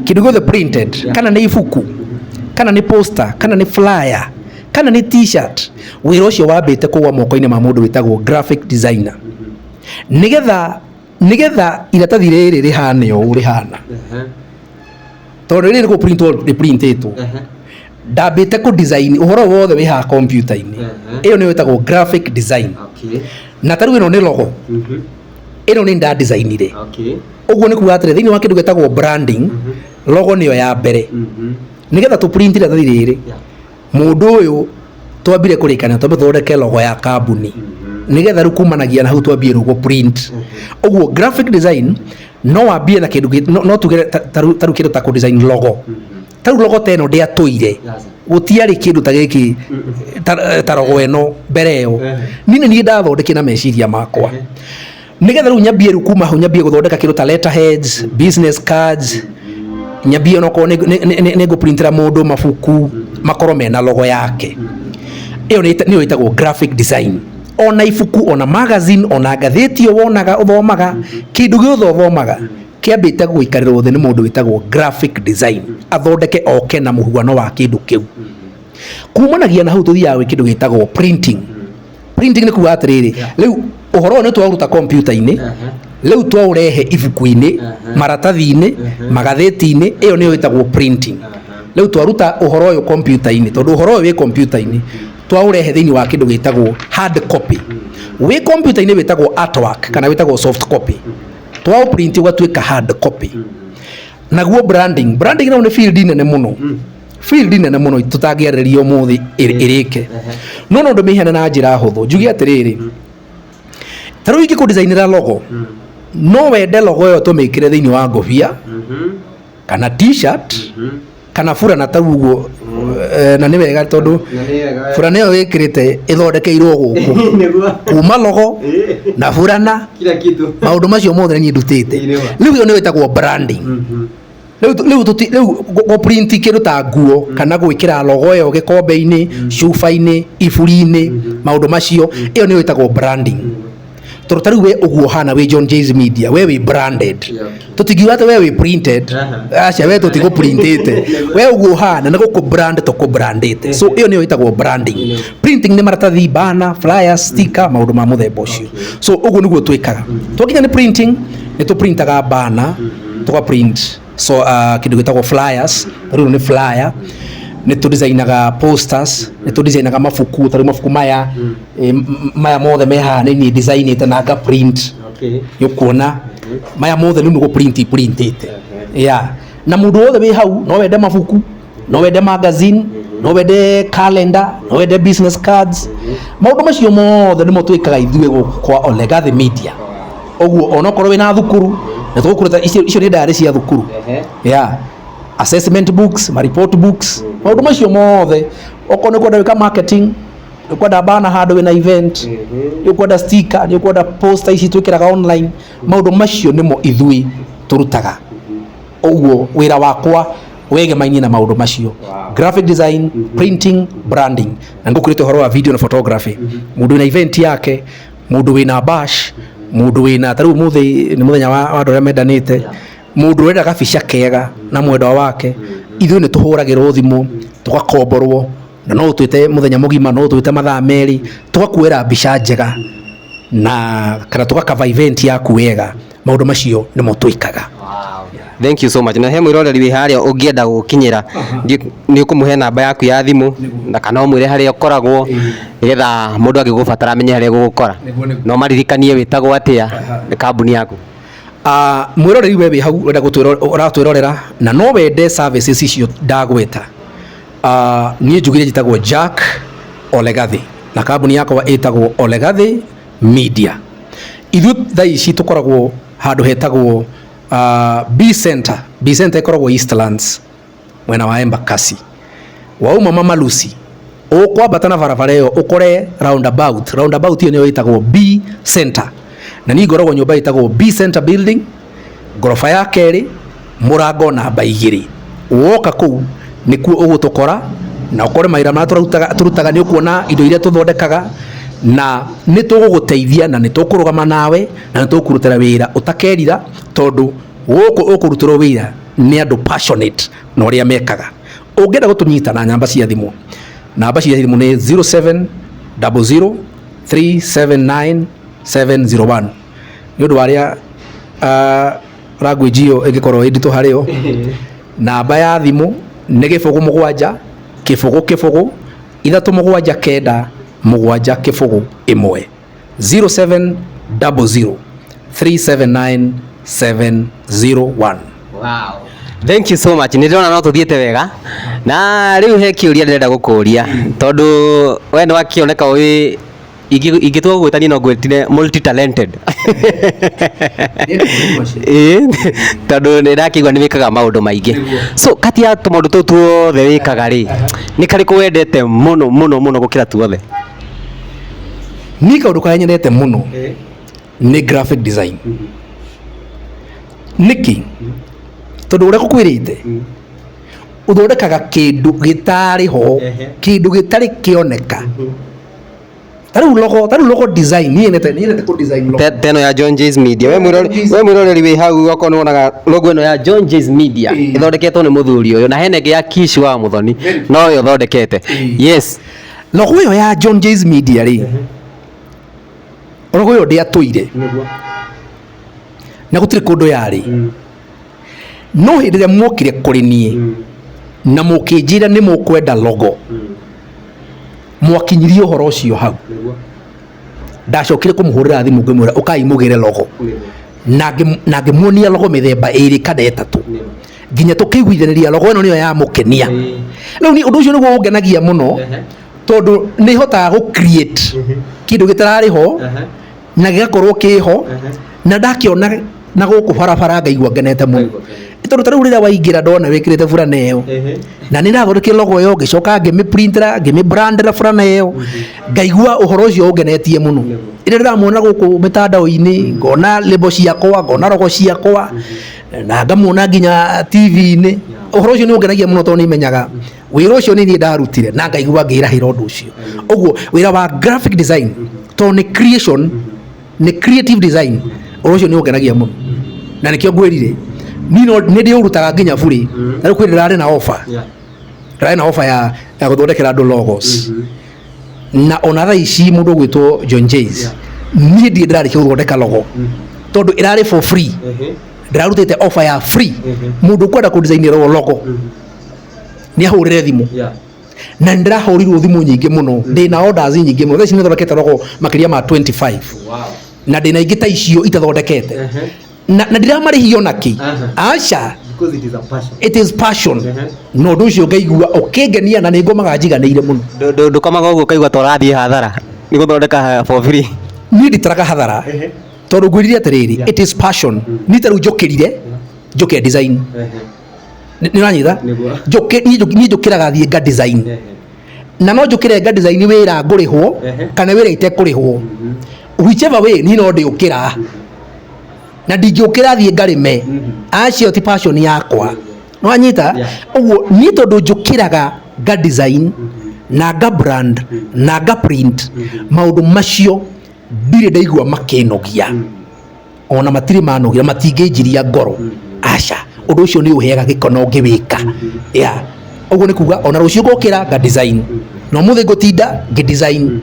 Speaker 1: kĩndũ gĩothe printed, kana nĩ ibuku, kana nĩ poster, kana nĩ flyer, kana nĩ t-shirt, wĩra ũcio wambĩte kũgwa moko-inĩ ma mũndũ wĩtagwo graphic designer. Nĩgetha iratathi rĩrĩ rĩhane ũũ rĩhana, tondũ rĩrĩ nĩ printwo rĩprintĩtwo, ndambĩte kũ design ũhoro wothe wĩ haha kompiuta-inĩ. Ĩyo nĩyo ĩtagwo graphic design. Na ta rĩu ĩno nĩ logo, ĩno nĩ nda designire. Ũguo nĩ kuga atĩrĩ, thĩinĩ wa kĩndũ gĩtagwo branding, logo nĩyo ya mbere. Nĩgetha tũ print iratathi rĩrĩ, mũndũ ũyũ twambire kũrĩkana twambe tũthondeke logo ya kambuni, nĩgetha rĩu kumanagia na hau twambie rĩu gũ print. Ũguo graphic design no wambie na kĩndũ, no tuge ta rĩu kĩndũ ta kũ design logo. Ta rĩu logo ta ĩno ndĩatũire, gũtiarĩ kĩndũ ta gĩkĩ, ta logo ĩno mbere ĩyo. Niĩ nĩ niĩ ndathondekire na meciria makwa, nĩgetha rĩu nyambie, rĩu kuma hau nyambie gũthondeka kĩndũ ta letterheads, business cards, nyambie onokorwo nĩ ngũprintĩra mũndũ mabuku makorwo mena logo yake. Ĩyo nĩyo ĩtagwo graphic design. Ona ibuku, ona magazine, ona ngathĩti ĩyo wonaga ũthomaga, kĩndũ gĩothe ũthomaga kĩambĩte gũikarĩrwo thĩ nĩ mũndũ wĩtagwo graphic design, athondeke oke na mũhuano wa kĩndũ kĩu. Kumanagia na hau tũthiaga gwĩ kĩndũ gĩtagwo printing. Printing nĩ kuga atĩrĩrĩ, rĩu ũhoro ũyũ nĩ twaũruta kompiuta-inĩ, rĩu twaũrehe ibuku-inĩ, maratathi-inĩ, magathĩti-inĩ. Ĩyo nĩyo ĩtagwo printing. Rĩu twaruta ũhoro ũyũ kompiuta-inĩ, tondũ ũhoro ũyũ wĩ kompiuta-inĩ, twaũrehe thĩinĩ wa kĩndũ gĩtagwo hard copy. Wĩ kompiuta-inĩ wĩtagwo artwork kana wĩtagwo soft copy, twaũ print ũgatuĩka hard copy. Naguo branding, branding nayo nĩ field nene mũno, field nene mũno tũtangĩarĩrĩria ũmũthĩ ĩrĩke, no ndũmĩheane na njĩra hũthũ, njuge atĩrĩrĩ, ta rĩu ingĩkũ designĩra logo, no wende logo ĩyo tũmĩkĩre thĩinĩ wa ngobia kana t-shirt kana burana ta ũguo. Na nĩ wega tondũ burana ĩyo wĩkĩrĩte ĩthondekeirwo gũkũ, kuma logo na burana, maũndũ macio mothe nĩ niĩ ndutĩte. Rĩu ĩyo nĩyo ĩtagwo branding. Rĩu rĩu gũ print kĩndũ ta nguo kana gwĩkĩra logo ĩyo gĩkombe-inĩ, cuba-inĩ, iburi-inĩ, maũndũ macio, ĩyo nĩyo ĩtagwo branding. Tondũ ta rĩu we ũguo ũhana wĩ John Jay's Media, we wĩ branded. Tũtingiuga atĩ we wĩ printed, aca, we tũtigũ printĩte. We ũguo ũhana nĩ gũkũ brand tũkũ brandĩte. So ĩyo nĩyo ĩtagwo branding. Printing nĩ maratathi, banner, flyers, sticker, maũndũ ma mũthemba ũcio. So ũguo nĩguo twĩkaga. Twakinya nĩ printing, nĩ tũ printaga banner, tũga print so kĩndũ gĩtagwo flyers, rĩu nĩ flyer, nĩ tũ designaga posters, nĩ tũ designaga mabuku, ta rĩu mabuku maya, maya mothe me haha nĩ niĩ designĩte na nga print. Nĩ ũkuona maya mothe rĩu nĩ gũ print printĩte. Yeah. Na mũndũ wothe wĩ hau no wende mabuku, no wende magazine, no wende calendar, no wende business cards, maũndũ macio mothe nĩmo twĩkaga ithuĩ gũkũ kwa Olegathi Media. Ũguo onokorwo wĩna thukuru nĩ tũgũkũruta icio nĩ diary cia thukuru, yeah, assessment books, ma report books, maũndũ macio mothe. Okorwo nĩ kwenda gwĩka marketing, nĩ ũkwenda banner handũ wĩna event, nĩ ũkwenda sticker, nĩ ũkwenda poster ici twĩkĩraga online, maũndũ macio nĩmo ithuĩ tũrutaga. Ũguo wĩra wakwa wegemainie na maũndũ macio: graphic design, printing, branding, na ngũkũrĩte ũhoro wa video na photography. Mũndũ wĩna event yake, mũndũ wĩna bash, mũndũ wĩna, ta rĩu ũmũthĩ nĩ mũthenya wa andũ arĩa mendanĩte, mũndũ ũrenda gabica kega na mwendwa wake, ithuĩ nĩ tũhũragĩrwo thimũ tũgakomborwo, na no ũtwĩte mũthenya mũgima, no ũtwĩte mathaa 2, tũgakuoera mbica njega na kana tũgakava event yaku wega. Maũndũ macio nĩmo twĩkaga.
Speaker 2: Thank you so much. Na he mwĩroreri wĩ harĩa ũngĩenda gũkinyĩra, nĩ ũkũmũhe namba yaku ya thimũ na kana ũmwĩre harĩa ũkoragwo, nĩgetha mũndũ angĩgũbatara amenye harĩa egũgũkora. No maririkanie wĩtagwo atĩa nĩ kambuni yaku.
Speaker 1: Mwĩroreri we wĩ hau ũrenda ũratwĩrorera na no wende services icio ndagweta, niĩ njugire njĩtagwo Jack Olegathi na kambuni yakwa ĩtagwo Olegathi Media. Ithuĩ thaa ici tũkoragwo handũ hetagwo B Center. B Center ĩkoragwo Eastlands, mwena wa Embakasi. Wauma Mama Lucy, ũkwambata na barabara ĩyo ũkore roundabout. Roundabout ĩyo nĩyo ĩtagwo B Center, na niĩ ngoragwo nyũmba ĩtagwo B Center Building, ngoroba ya kerĩ, mũrango namba 2. Woka kũu nĩkuo ũgũtũkora na ũkore mawĩra marĩa tũrutaga. Nĩ ũkuona indo iria tũthondekaga na nĩ tũgũgũteithia na nĩ tũkũrũgama nawe na nĩ tũkũrutĩra wĩra ũtakerira, tondũ gũkũ ũkũrutĩrwo wĩra nĩ andũ passionate na ũrĩa mekaga. Ũngĩenda gũtũnyita na namba cia thimũ, namba cia thimũ nĩ 0700 379 701. Nĩ ũndũ wa arĩa language ĩyo ĩngĩkorwo ĩ nditũ harĩo, namba ya thimũ nĩ 0 7 0 0 3 7 9 7 0 1, 0700 379 701.
Speaker 2: Thank you so much. Nĩ ndĩrona no tũthiĩte wega na rĩu he kĩũria ndĩrenda gũkũria, tondũ we nĩ wakĩoneka wĩ ingĩtua gũgwĩtania no ngwĩtire multi talented, ĩĩ, tondũ nĩ ndakĩigua nĩ wĩkaga maũndũ maingĩ. So kati ya tũmaũndũ tũu tuothe wĩkaga rĩ, nĩ karĩkũ wendete mũno mũno mũno gũkĩra tuothe?
Speaker 1: Niĩ kaũndũ karĩa nyendete mũno nĩ graphic design. Nĩkĩ? Tondũ ũrĩa gũkwĩrĩte, ũthondekaga kĩndũ gĩtarĩ ho, kĩndũ gĩtarĩ kĩoneka. Ta rĩu logo design, niĩ nyendete kũ design logo.
Speaker 2: Teno ya John Jay's Media. We mwĩroreri wĩ hau, okorwo nĩ wonaga logo ĩno ya John Jay's Media, ĩthondeketwo nĩ mũthuri ũyũ, na hena ĩngĩ ya Kish wa Mũthoni, nowe ũthondekete. Yes.
Speaker 1: Logo ĩyo ya John Jay's Media rĩ, logo ĩyo ndĩatũire na gũtirĩ kũndũ yarĩ, no hĩndĩ ĩrĩa mwokire kũrĩ niĩ na mũkĩnjĩra nĩ mũkwenda logo, mwakinyirie ũhoro ũcio hau. Ndacokire kũmũhũrĩra thimũ ngĩmwĩra ũkai mũgĩre logo, na ngĩmuonia logo mĩthemba 2 kana 3 nginya tũkĩiguithanĩria logo ĩno nĩyo yamũkenia. Rĩu ni ũndũ ũcio nĩguo ũngenagia mũno, tondũ nĩ hotaga gũ create kĩndũ gĩtararĩ ho na gĩgakorwo kĩho, na ndakĩona na gũkũ barabara ngaigua ngenete mũno. Tondũ ta rĩu rĩrĩa waingĩra ndona wĩkĩrĩte burana ĩyo, na nĩ ndathondekire logo ĩyo, ngĩcoka ngĩmĩprintera, ngĩmĩbrandĩra burana ĩyo, ngaigua ũhoro ũcio ũngenetie mũno. Rĩrĩa ndĩramuona gũkũ mĩtandao-inĩ, ngona label ciakwa, ngona logo ciakwa, na ngamuona nginya TV-inĩ, ũhoro ũcio nĩ ũngenagia mũno tondũ nĩ menyaga wĩra ũcio nĩ niĩ ndarutire na ngaigua ngĩrahĩra ũndũ ũcio. Ũguo wĩra wa graphic design, tondũ nĩ creation, nĩ creative design, ũhoro ũcio nĩ ũngenagia mũno, na nĩkĩo ngwĩrire niĩ no nĩ ndĩũrutaga nginya burĩ. Na rĩu kwĩ ndĩrarĩ na offer, ndĩrarĩ na offer ya gũthondekera andũ logos, na ona thaa ici mũndũ ũgwĩtwo John Jays, niĩ ndirĩ ndĩrarĩkia gũthondeka logo tondũ ĩrarĩ for free. Ndĩrarutĩte offer ya free, mũndũ ũkwenda kũdesignĩrwo logo nĩ ahũrĩre thimũ, na nĩ ndĩrahũrirwo thimũ nyingĩ mũno. Ndĩna orders nyingĩ mũno. Thaa ici nĩ thondekete logo makĩria ma 25, na ndĩna ingĩ ta icio itathondekete, na ndiramarĩhia ona kĩ. Aca.
Speaker 2: Because it is a passion.
Speaker 1: It is passion. Na ũndũ ũcio ngaigua ũkĩngenia na nĩ ngomaga njiganĩire mũno.
Speaker 2: Ndũkomaga ũguo ũkaigua ta ũrathiĩ hathara nĩ gũthondeka for free?
Speaker 1: Niĩ nditaraga hathara tondũ ngwĩrire atĩrĩrĩ, it is passion. Niĩ ta rĩu njũkĩrire njũke design, nĩ ũranyita?
Speaker 2: Nĩguo.
Speaker 1: Niĩ njũkĩraga thiĩ nga design, na no njũkĩre nga design wĩra ngũrĩhwo kana wĩra itekũrĩhwo, whichever way niĩ no ndĩũkĩra, na ndingĩũkĩra thiĩ ngarĩme, acio ti passion yakwa, nĩwanyita? Ũguo niĩ tondũ njũkĩraga nga design na nga brand na nga print, maũndũ macio ndirĩ ndaigua makĩnogia, ona matirĩ manogia, matingĩnjiria ngoro, aca. Ũndũ ũcio nĩ ũheaga gĩkono ngĩwĩka. Yeah, ũguo nĩ kuga ona rũciũ ngokĩra nga design, na ũmũthĩ ngũtinda ngĩ design,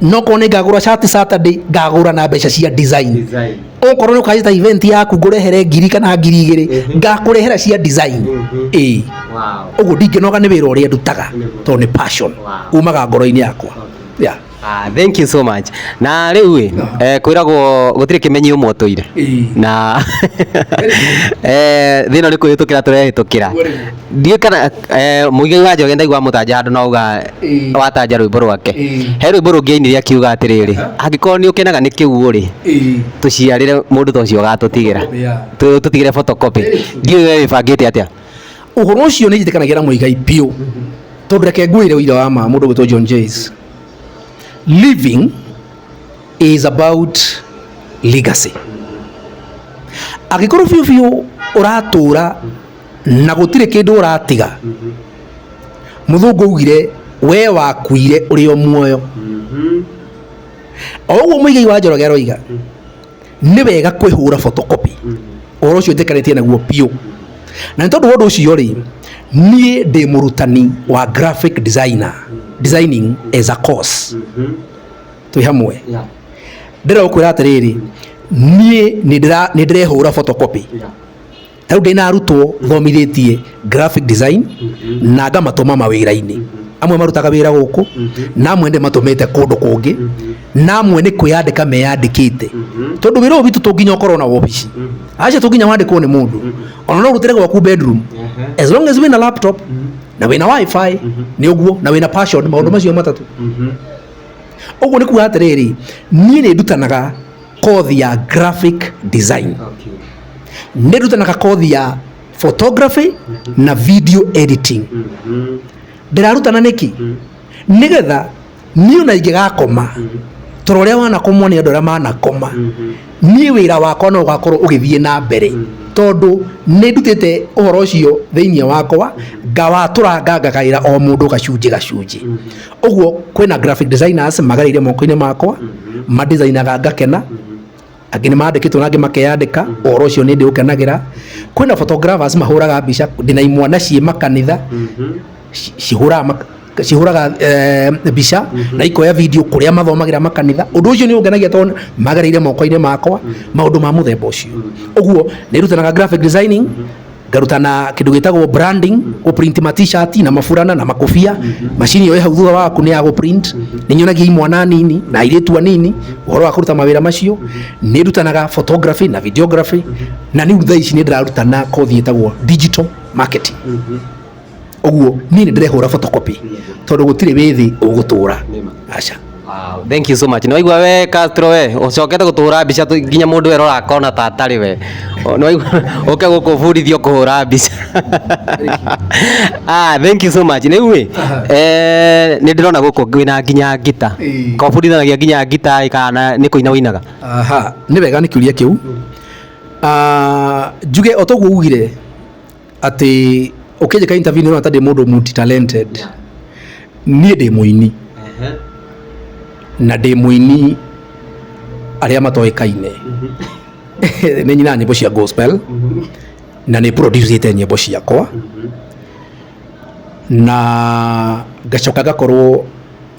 Speaker 1: no korwo nĩ ngagũra cati Saturday, ngagũra na mbeca cia design.
Speaker 2: Design.
Speaker 1: Okorwo nĩ ũkanjĩta event yaku ngũrehere 1000 kana 2000, ngakũrehera cia design, ĩĩ. Ũguo ndingĩnoga nĩ wĩra ũrĩa ndutaga tondũ nĩ passion umaga ngoro-inĩ yakwa, yeah.
Speaker 2: Ah, thank you so much. Na rĩu ĩ, kwĩragwo gũtirĩ kĩmenyi ũmwe ũtũire. Na thĩna nĩ kwĩhĩtũkĩra tũrehĩtũkĩra. Ndiũĩ kana Mũigai wa Njoroge ndaigua amũtanja handũ na auga watanja rwĩmbo rwake. He rwĩmbo rũngĩ ainire akiuga atĩrĩrĩ, angĩkorwo nĩ ũkenaga nĩ kĩguũ rĩ, tũciarĩre mũndũ ta ũcio ũgatũtigĩra. Tũtigĩre photocopy. Ndiũĩ we wĩbangĩte atĩa?
Speaker 1: Ũhoro ũcio nĩ njĩtĩkanagia na Mũigai biũ, tondũ reke ngwĩre ũira wa ma, mũndũ ũgwĩtwo John Jays, living is about legacy. Angĩkorwo biũ biũ ũratũra na gũtirĩ kĩndũ ũratiga, mũthũngũ augire we wakuire ũrĩ o muoyo. O ũguo Mũigai wa Njoroge aroiga nĩ wega kwĩhũra photocopy, ũhoro ũcio njĩtĩkanĩtie naguo biũ. Na nĩ tondũ wa ũndũ ũcio rĩ, niĩ ndĩ mũrutani wa graphic designer, designing as a course. Twĩ hamwe? Ndĩrenda gũkwĩra atĩrĩrĩ, niĩ nĩ ndĩrehũra photocopy. Ta rĩu ndĩna arutwo thomithĩtie graphic design na ngamatũma mawĩra-inĩ. Amwe marutaga wĩra gũkũ, na amwe ndĩmatũmĩte kũndũ kũngĩ, na amwe nĩ kwĩyandĩka meyandĩkĩte, tondũ wĩra ũyũ witũ to nginya ũkorwo na wobici, aca, to nginya wandĩkwo nĩ mũndũ, ona no ũrutĩre gwaku bedroom as long as wĩna laptop na wĩna WiFi, nĩ ũguo, na wĩna passion, maũndũ macio matatũ. Ũguo nĩ kuga atĩrĩrĩ, niĩ nĩ ndutanaga kothi ya graphic design, nĩ ndutanaga kothi ya photography na video editing. Ndĩrarutana nĩkĩ? Nĩgetha niĩ ona ingĩgakoma toro ũrĩa wanakomwo nĩ andũ arĩa manakoma, niĩ wĩra wakwa no ũgakorwo ũgĩthiĩ na mbere, tondũ nĩ ndutĩte ũhoro ũcio thĩinĩ wakwa, ngawatũranga, ngagaĩra o mũndũ gacunjĩ gacunjĩ. Ũguo kwĩna graphic designers magereire moko-inĩ makwa, madesignaga ngakena, angĩ nĩ mandĩkĩtwo na angĩ makeyandĩka, ũhoro ũcio nĩ ndĩũkenagĩra. Kwĩna photographers mahũraga mbica, ndĩna imwana ciĩ makanitha cihũraga mbica na ikoya video kũrĩa mathomagĩra makanitha. Ũndũ ũcio nĩ ũngenagia tondũ magereire moko-inĩ makwa, maũndũ ma mũthemba ũcio. Ũguo nĩ rutanaga graphic designing, ngarutana kĩndũ gĩtagwo branding, gũprint ma T-shirt na maburana na makobia. Macini ĩyo ĩ hau thutha waku nĩ ya gũprint. Nĩ nyonagia imwana nini na airĩtu anini ũhoro wa kũruta mawĩra macio. Nĩ ndutanaga photography na videography, na rĩu thaa ici nĩ ndĩrarutana kothi ĩtagwo digital marketing. Ũguo niĩ nĩ ndĩrehũra photocopy tondũ gũtirĩ wĩthĩ ũgũtũra, aca.
Speaker 2: Wow, thank you so much. Nĩ waigua we Castro we, ũcokete gũtũhũra mbica nginya mũndũ erora akona ta atarĩ we. Nĩ waigua ũke gũkũ ũbundithio kũhũra mbica. Ah, thank you so much. Rĩu ĩ, nĩ ndĩrona gũkũ wĩna nginya ngita.
Speaker 1: Ĩĩ.
Speaker 2: Ko ũbundithanagia nginya ngita ĩ kana nĩ kũina ũinaga?
Speaker 1: Aha, nĩ wega nĩ kĩũria kĩu. Ah, njuge o toguo ugire atĩ ũkĩnjĩka interview nĩ ũrona ta ndĩ mũndũ multi talented. Niĩ ndĩ mũini na ndĩ mũini arĩa matoĩkaine. Nĩ nyinaga nyĩmbo cia gospel na nĩ producĩte nyĩmbo ciakwa na ngacoka ngakorwo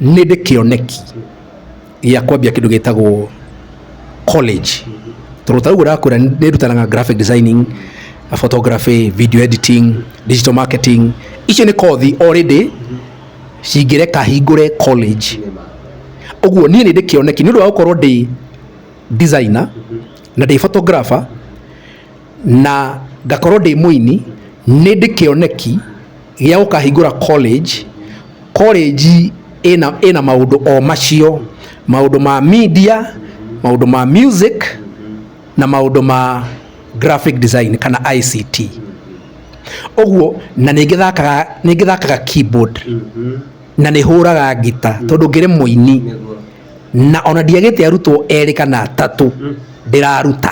Speaker 1: nĩ ndĩ kĩoneki gĩa kwambia kĩndũ gĩtagwo college. Tondũ ta ũguo ndakwĩra nĩ ndutanaga graphic designing, photography, video editing, digital marketing. Icio nĩ kothi already cingĩreka hingũre college. Ũguo niĩ nĩ ndĩ kĩoneki nĩ ũndũ wa gũkorwo ndĩ designer na ndĩ photographer na ngakorwo ndĩ mũini, nĩ ndĩ kĩoneki gĩa gũkahingũra college. College ĩna maũndũ o macio, maũndũ ma media, maũndũ ma music na maũndũ ma graphic design kana ICT. Ũguo na nĩ ngĩthakaga keyboard na nĩ hũraga ngita tondũ ngĩrĩ mũini na ona ndiagĩte arutwo erĩ kana atatũ ndĩraruta.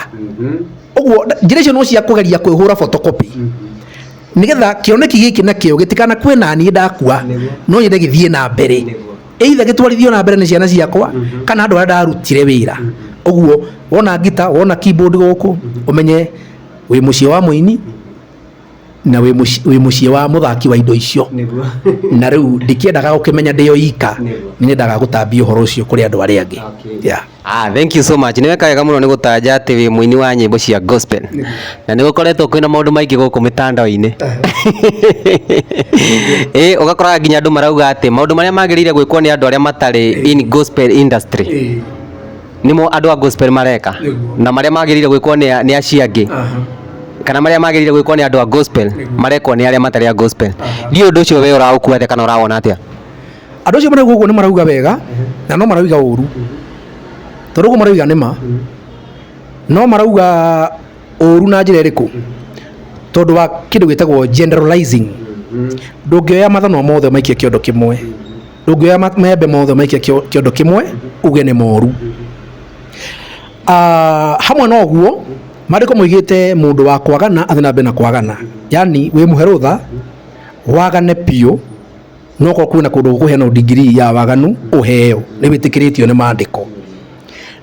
Speaker 1: Ũguo njĩra icio no cia kũgeria kwĩhũra photocopy nĩgetha kĩoneki gĩkĩ nakĩo gĩtikanakue naniĩ ndakua, no nyende gĩthiĩ na mbere, either gĩtwarithio na mbere nĩ ciana ciakwa kana andũ arĩa ndarutire wĩra. Ũguo wona ngita, wona keyboard gũkũ, ũmenye wĩ mũciĩ wa mũini na wĩ mũciĩ wa mũthaki wa indo icio. Na rĩu ndikĩendaga gũkĩmenya ndĩ o ika, nĩ nyendaga gũtambia ũhoro ũcio kũrĩ andũ arĩa angĩ. Yeah.
Speaker 2: Ah, thank you so much. Nĩ weka wega mũno nĩ gũtanja atĩ wĩ mũini wa nyĩmbo cia gospel. Na nĩ gũkoretwo kwĩna maũndũ maingĩ gũkũ mĩtandao-inĩ. Ĩ, ũgakora nginya andũ marauga atĩ maũndũ marĩa magĩrĩire gwĩkwo nĩ andũ arĩa matarĩ in gospel industry nĩmo andũ a gospel mareka, na marĩa magĩrĩire gwĩkwo nĩ acio angĩ kana marĩa magĩrĩire gwĩkwo nĩ andũ a gospel marekwo nĩ arĩa matarĩ a gospel. Ndiũĩ ũndũ ũcio we ũraũkua atĩa kana ũrawona atĩa?
Speaker 1: Andũ acio marauga ũguo nĩ marauga wega na no marauga ũru, tondũ ũguo marauga nĩ ma, no marauga ũru na njĩra ĩrĩkũ? Tondũ wa kĩndũ gĩtagwo generalizing. Ndũngĩoya mathanwa mothe ũmaikie kĩondo kĩmwe, ndũngĩoya maembe mothe ũmaikie kĩondo kĩmwe uge nĩ moru. Hamwe na ũguo maandĩko moigĩte mũndũ wa kwagana athiĩ na mbere na kwagana, yani wĩ mũhe rũtha wagane biũ, no korwo kwĩna kũndũ gũkũheanwo degree ya waganu ũheo, nĩ wĩtĩkĩrĩtio nĩ maandĩko.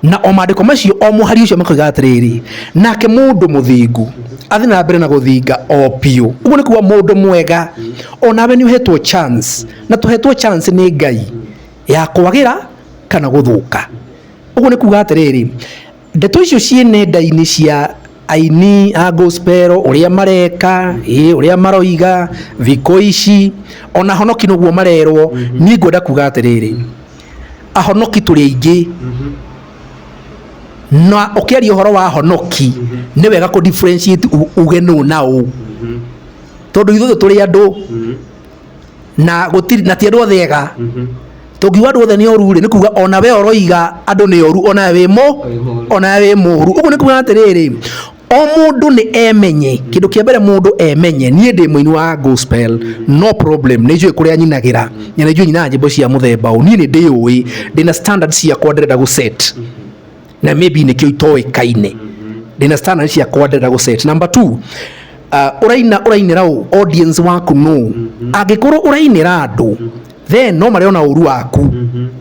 Speaker 1: Na o maandĩko macio o mũhari ũcio makoiga atĩrĩrĩ, nake mũndũ mũthingu athiĩ na mbere na gũthinga o biũ. Ũguo nĩ kuga mũndũ mwega onawe nĩ ũhetwo chance, na tũhetwo chance nĩ Ngai ya kwagĩra kana gũthũka. Ũguo nĩ kuga atĩrĩrĩ, ndeto icio ciĩ nenda-inĩ cia aini a gospel ũrĩa mareka, ũrĩa maroiga thikũ ici, ona honoki noguo marerwo. Niĩ ngwenda kuga atĩrĩrĩ, ahonoki tũrĩ aingĩ, na ũkĩaria ũhoro wa honoki nĩ wega kũ differentiate uge nũ na ũ, tondũ ithuothe tũrĩ andũ na gũtirĩ na ti andũ othe ega. Tũngiuga andũ othe nĩ oru rĩ, nĩ kuga ona we ũroiga andũ nĩ oru, ona we ona we wĩ mũru. Ũguo nĩ kuga atĩrĩrĩ, o mũndũ nĩ emenye. Kĩndũ kĩa mbere mũndũ emenye, niĩ ndĩ mũini wa gospel, no problem, nĩ njũĩ kũrĩa nyinagĩra, na nĩ njũĩ nyinaga nyĩmbo cia mũthemba ũũ, niĩ nĩ ndĩũĩ, ndĩna standards ciakwa ndĩrenda gũ set, na maybe nĩkĩo itoĩkaine, ndĩna standards ciakwa ndĩrenda gũ set. Number 2, ũraina ũrainĩra ũ, audience waku nũ? Angĩkorwo ũrainĩra andũ, then no marĩona ũru waku.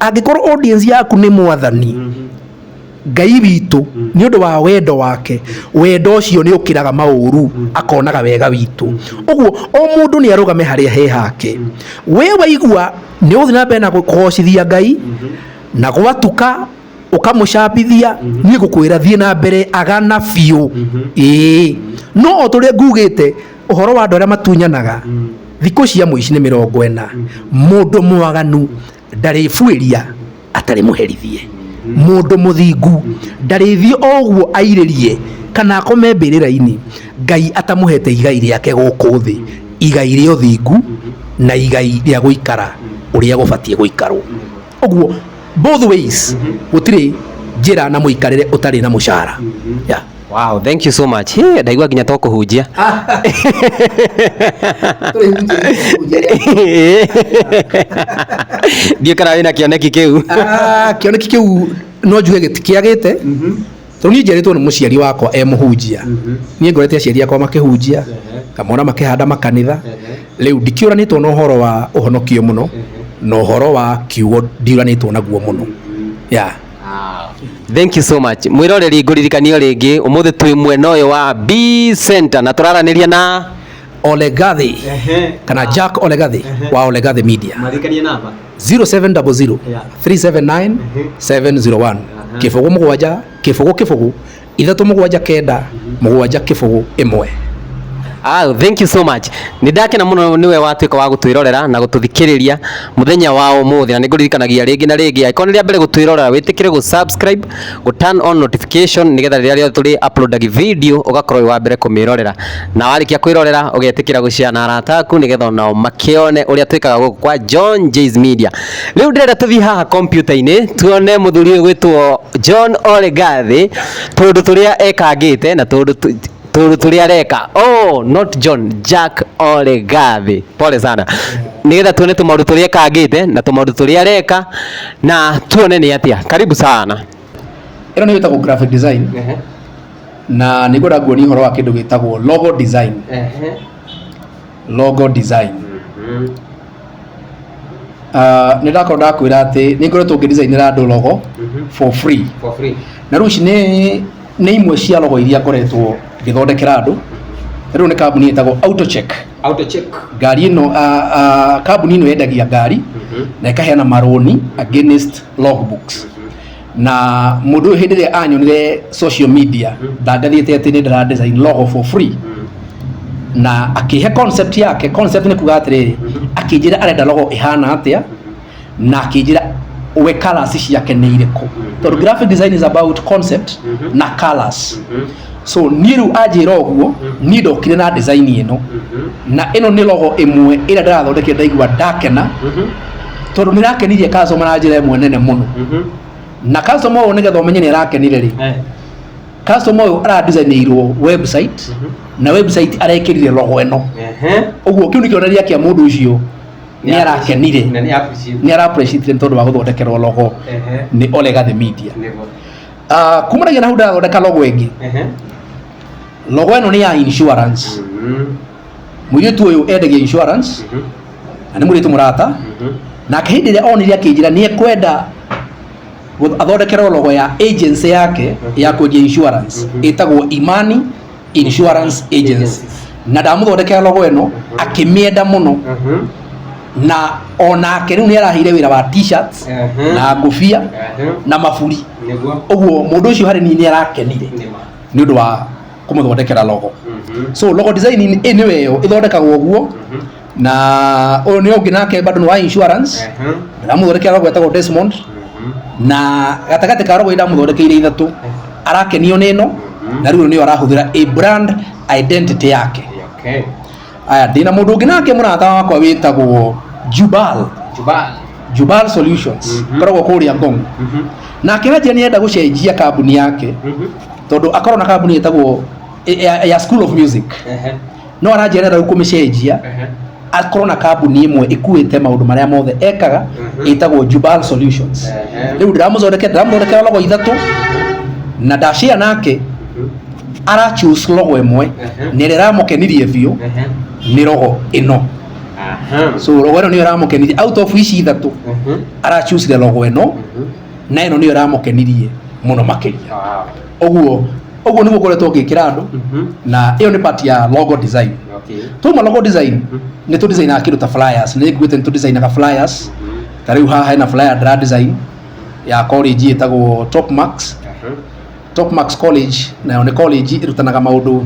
Speaker 1: Angĩkorwo audience yaku nĩ mwathani Ngai witũ, nĩ ũndũ wa wendo wake, wendo ũcio nĩ ũkĩraga maũru, akonaga wega witũ. Ũguo o mũndũ nĩ arũgame harĩa he hake. We waigua nĩ ũgũthiĩ na mbere na kũgocithia Ngai, na gwatuka ũkamũcambithia, niĩ ngũkwĩra thiĩ na mbere, agana biũ. Ĩĩ, no o tũrĩa ngugĩte ũhoro wa andũ arĩa matunyanaga, thikũ cia mũici nĩ 40. Mũndũ mwaganu ndarĩbuĩria atarĩ mũherithie, mũndũ mũthingu ndarĩthiĩ o ũguo airĩrie kana akome mbĩrĩra-inĩ Ngai atamũhete igai rĩake gũkũ thĩ, igai rĩa ũthingu na igai rĩa gũikara ũrĩa gũbatiĩ gũikarwo. Ũguo Both ways gũtirĩ njĩra na mũikarĩre ũtarĩ na mũcara, yeah.
Speaker 2: Wow, thank you so much. Hey, ndaigua nginya to kũhunjia. Ndiũ kana wĩna kĩoneki kĩu.
Speaker 1: Ah, kĩoneki kĩu no njuge gĩtikĩagĩte, tondũ niĩ njiarĩtwo nĩ mũciari wakwa e mũhunjia. Niĩ ngorete aciari akwa makĩhunjia, ngamona makĩhanda makanitha. Rĩu ndikĩũranĩtwo na ũhoro wa ũhonokio mũno, na ũhoro wa kiugo ndiũranĩtwo naguo mũno, yeah.
Speaker 2: Thank you so much. Mwĩroreri, ngũririkanio rĩngĩ ũmũthĩ twĩ mwena ũyũ wa B Center na tũraranĩria na
Speaker 1: Olegathi kana Jack Olegathi wa Olegathi Media.
Speaker 2: Maririkanie namba.
Speaker 1: 0700 379 701, 0 7 0 0 3 7 9 7 0 1.
Speaker 2: Ah, thank you so much. Nĩ ndakena mũno nĩwe watuĩka wa gũtwĩrorera na gũtũthikĩrĩria mũthenya wa ũmũthĩ, na nĩ ngũririkanagia rĩngĩ na rĩngĩ, angĩkorwo nĩ rĩa mbere gũtwĩrorera, wĩtĩkĩre gũ subscribe, gũ turn on notification, nĩgetha rĩrĩa rĩothe tũrĩ uploadagi video ũgakorwo wĩ wa mbere kũmĩrorera. Na warĩkia kwĩrorera, ũgetĩkĩra gũshare na arata aku, nĩgetha onao makĩone ũrĩa twĩkaga gũkũ kwa John Jay's Media. Rĩu ndĩrenda tũthiĩ haha kompiuta-inĩ tuone mũthuri ũyũ gwĩtwo John Olegathi, tũndũ tũrĩa ekangĩte na tũndũ tũrĩa areka. Oh, not John, Jack Olegathi, pole sana. Nĩgetha tuone tũmaũndũ tũrĩa ekangĩte na tũmaũndũ tũrĩa areka na tuone nĩ atĩa. Karibu sana.
Speaker 1: Ĩno nĩ ĩtagwo graphic design, na nĩ ngwenda nguonia ũhoro wa kĩndũ gĩtagwo logo design. Logo design, nĩ ndakorwo ndakwĩra atĩ nĩ ngoretwo ngĩdesignĩra andũ logo for free.
Speaker 2: For free.
Speaker 1: Na rĩu ici nĩ imwe cia logo iria ngoretwo ngĩthondekera andũ. Rĩu nĩ kambuni ĩtagwo Autocheck.
Speaker 2: Auto check.
Speaker 1: Ngari ĩno, kambuni ĩno yendagia ngari na ĩkaheana marũni against logbooks. Na mũndũ ũyũ, hĩndĩ ĩrĩa anyonire social media, ndangathiĩte atĩ nĩ ndĩra design logo for free, na akĩhe concept yake. Concept nĩ kuga atĩrĩrĩ, akĩnjĩra arenda logo ĩhana atĩa, na akĩnjĩra we colors ciake nĩ irĩkũ, tondũ graphic design is about concept na colors. So niĩ rĩu anjĩra ũguo, niĩ ndokire na design ĩno, na ĩno nĩ logo ĩmwe ĩrĩa ndĩrathondekire ndaigua ndakena, tondũ nĩ ĩrakenirie customer na njĩra ĩmwe nene mũno. Na customer ũyũ, nĩgetha ũmenye nĩ arakenire rĩ, customer ũyũ aradesignĩirwo website, na website arekĩrire logo ĩno. Ũguo kĩu nĩ kĩonereria kĩa mũndũ ũcio nĩ arakenire, nĩ ara appreciate nĩ tondũ wa gũthondekerwo logo nĩ Olegathi Media. Kumanagia na hau, ndĩrathondeka logo ĩngĩ. Logo ĩno nĩ ya insurance. Mũirĩtu ũyũ endagia insurance na nĩ mũirĩtu mũrata nake. Hĩndĩ ĩrĩa onire, akĩnjĩra nĩ ekwenda athondekerwo logo ya agency yake ya kwendia insurance ĩtagwo Imani Insurance Agency, na ndamũthondekera logo ĩno, akĩmĩenda mũno, na onake rĩu nĩ araheire wĩra wa T-shirts na ngũbia na maburi. Ũguo mũndũ ũcio harĩ niĩ nĩ arakenire nĩ ũndũ wa kũmũthondekera logo. So logo design ĩ nĩyo ĩyo ĩthondekagwo ũguo. Na ũyũ nĩ ũngĩ nake bado nĩ wa insurance, ndĩramũthondekera logo ĩtagwo Desmond, na gatagatĩ ka logo iria ndamũthondekeire ithatũ, arakenio nĩ ĩno, na rĩu nĩyo arahũthĩra a brand identity yake. Aya, ndĩna mũndũ ũngĩ nake mũrata wakwa wĩtagwo Jubal.
Speaker 2: Jubal.
Speaker 1: Jubal Solutions, koragwo kũrĩa Ngong. Nake anjĩra nĩ enda gũcenjia kambuni yake, tondũ akorwo na kambuni ĩtagwo ya School of Music, no aranjĩra rĩu kũmĩcenjia, akorwo na kambuni ĩmwe ĩkuĩte maũndũ marĩa mothe ekaga, ĩtagwo Jubal Solutions. Rĩu ndĩramũthondekera logo ithatũ, na ndashare nake, ara choose logo ĩmwe, na ĩrĩa ĩramũkenirie biũ nĩ logo ĩno. So logo ĩno nĩyo ĩramũkenirie out of ici ithatũ. Ara choose logo ĩno, na ĩno nĩyo ĩramũkenirie mũno makĩria. Ũguo nĩguo ngoretwo ngĩkĩra andũ, na ĩyo nĩ part ya logo design. Tuma logo design, nĩ tũ designaga kĩndũ ta flyers. Nĩ nguĩte nĩ tũ designaga flyers. Ta rĩu haha hena flyer ndĩra design ya college ĩtagwo Top Max, Top Max College. Nayo nĩ college ĩrutanaga maũndũ,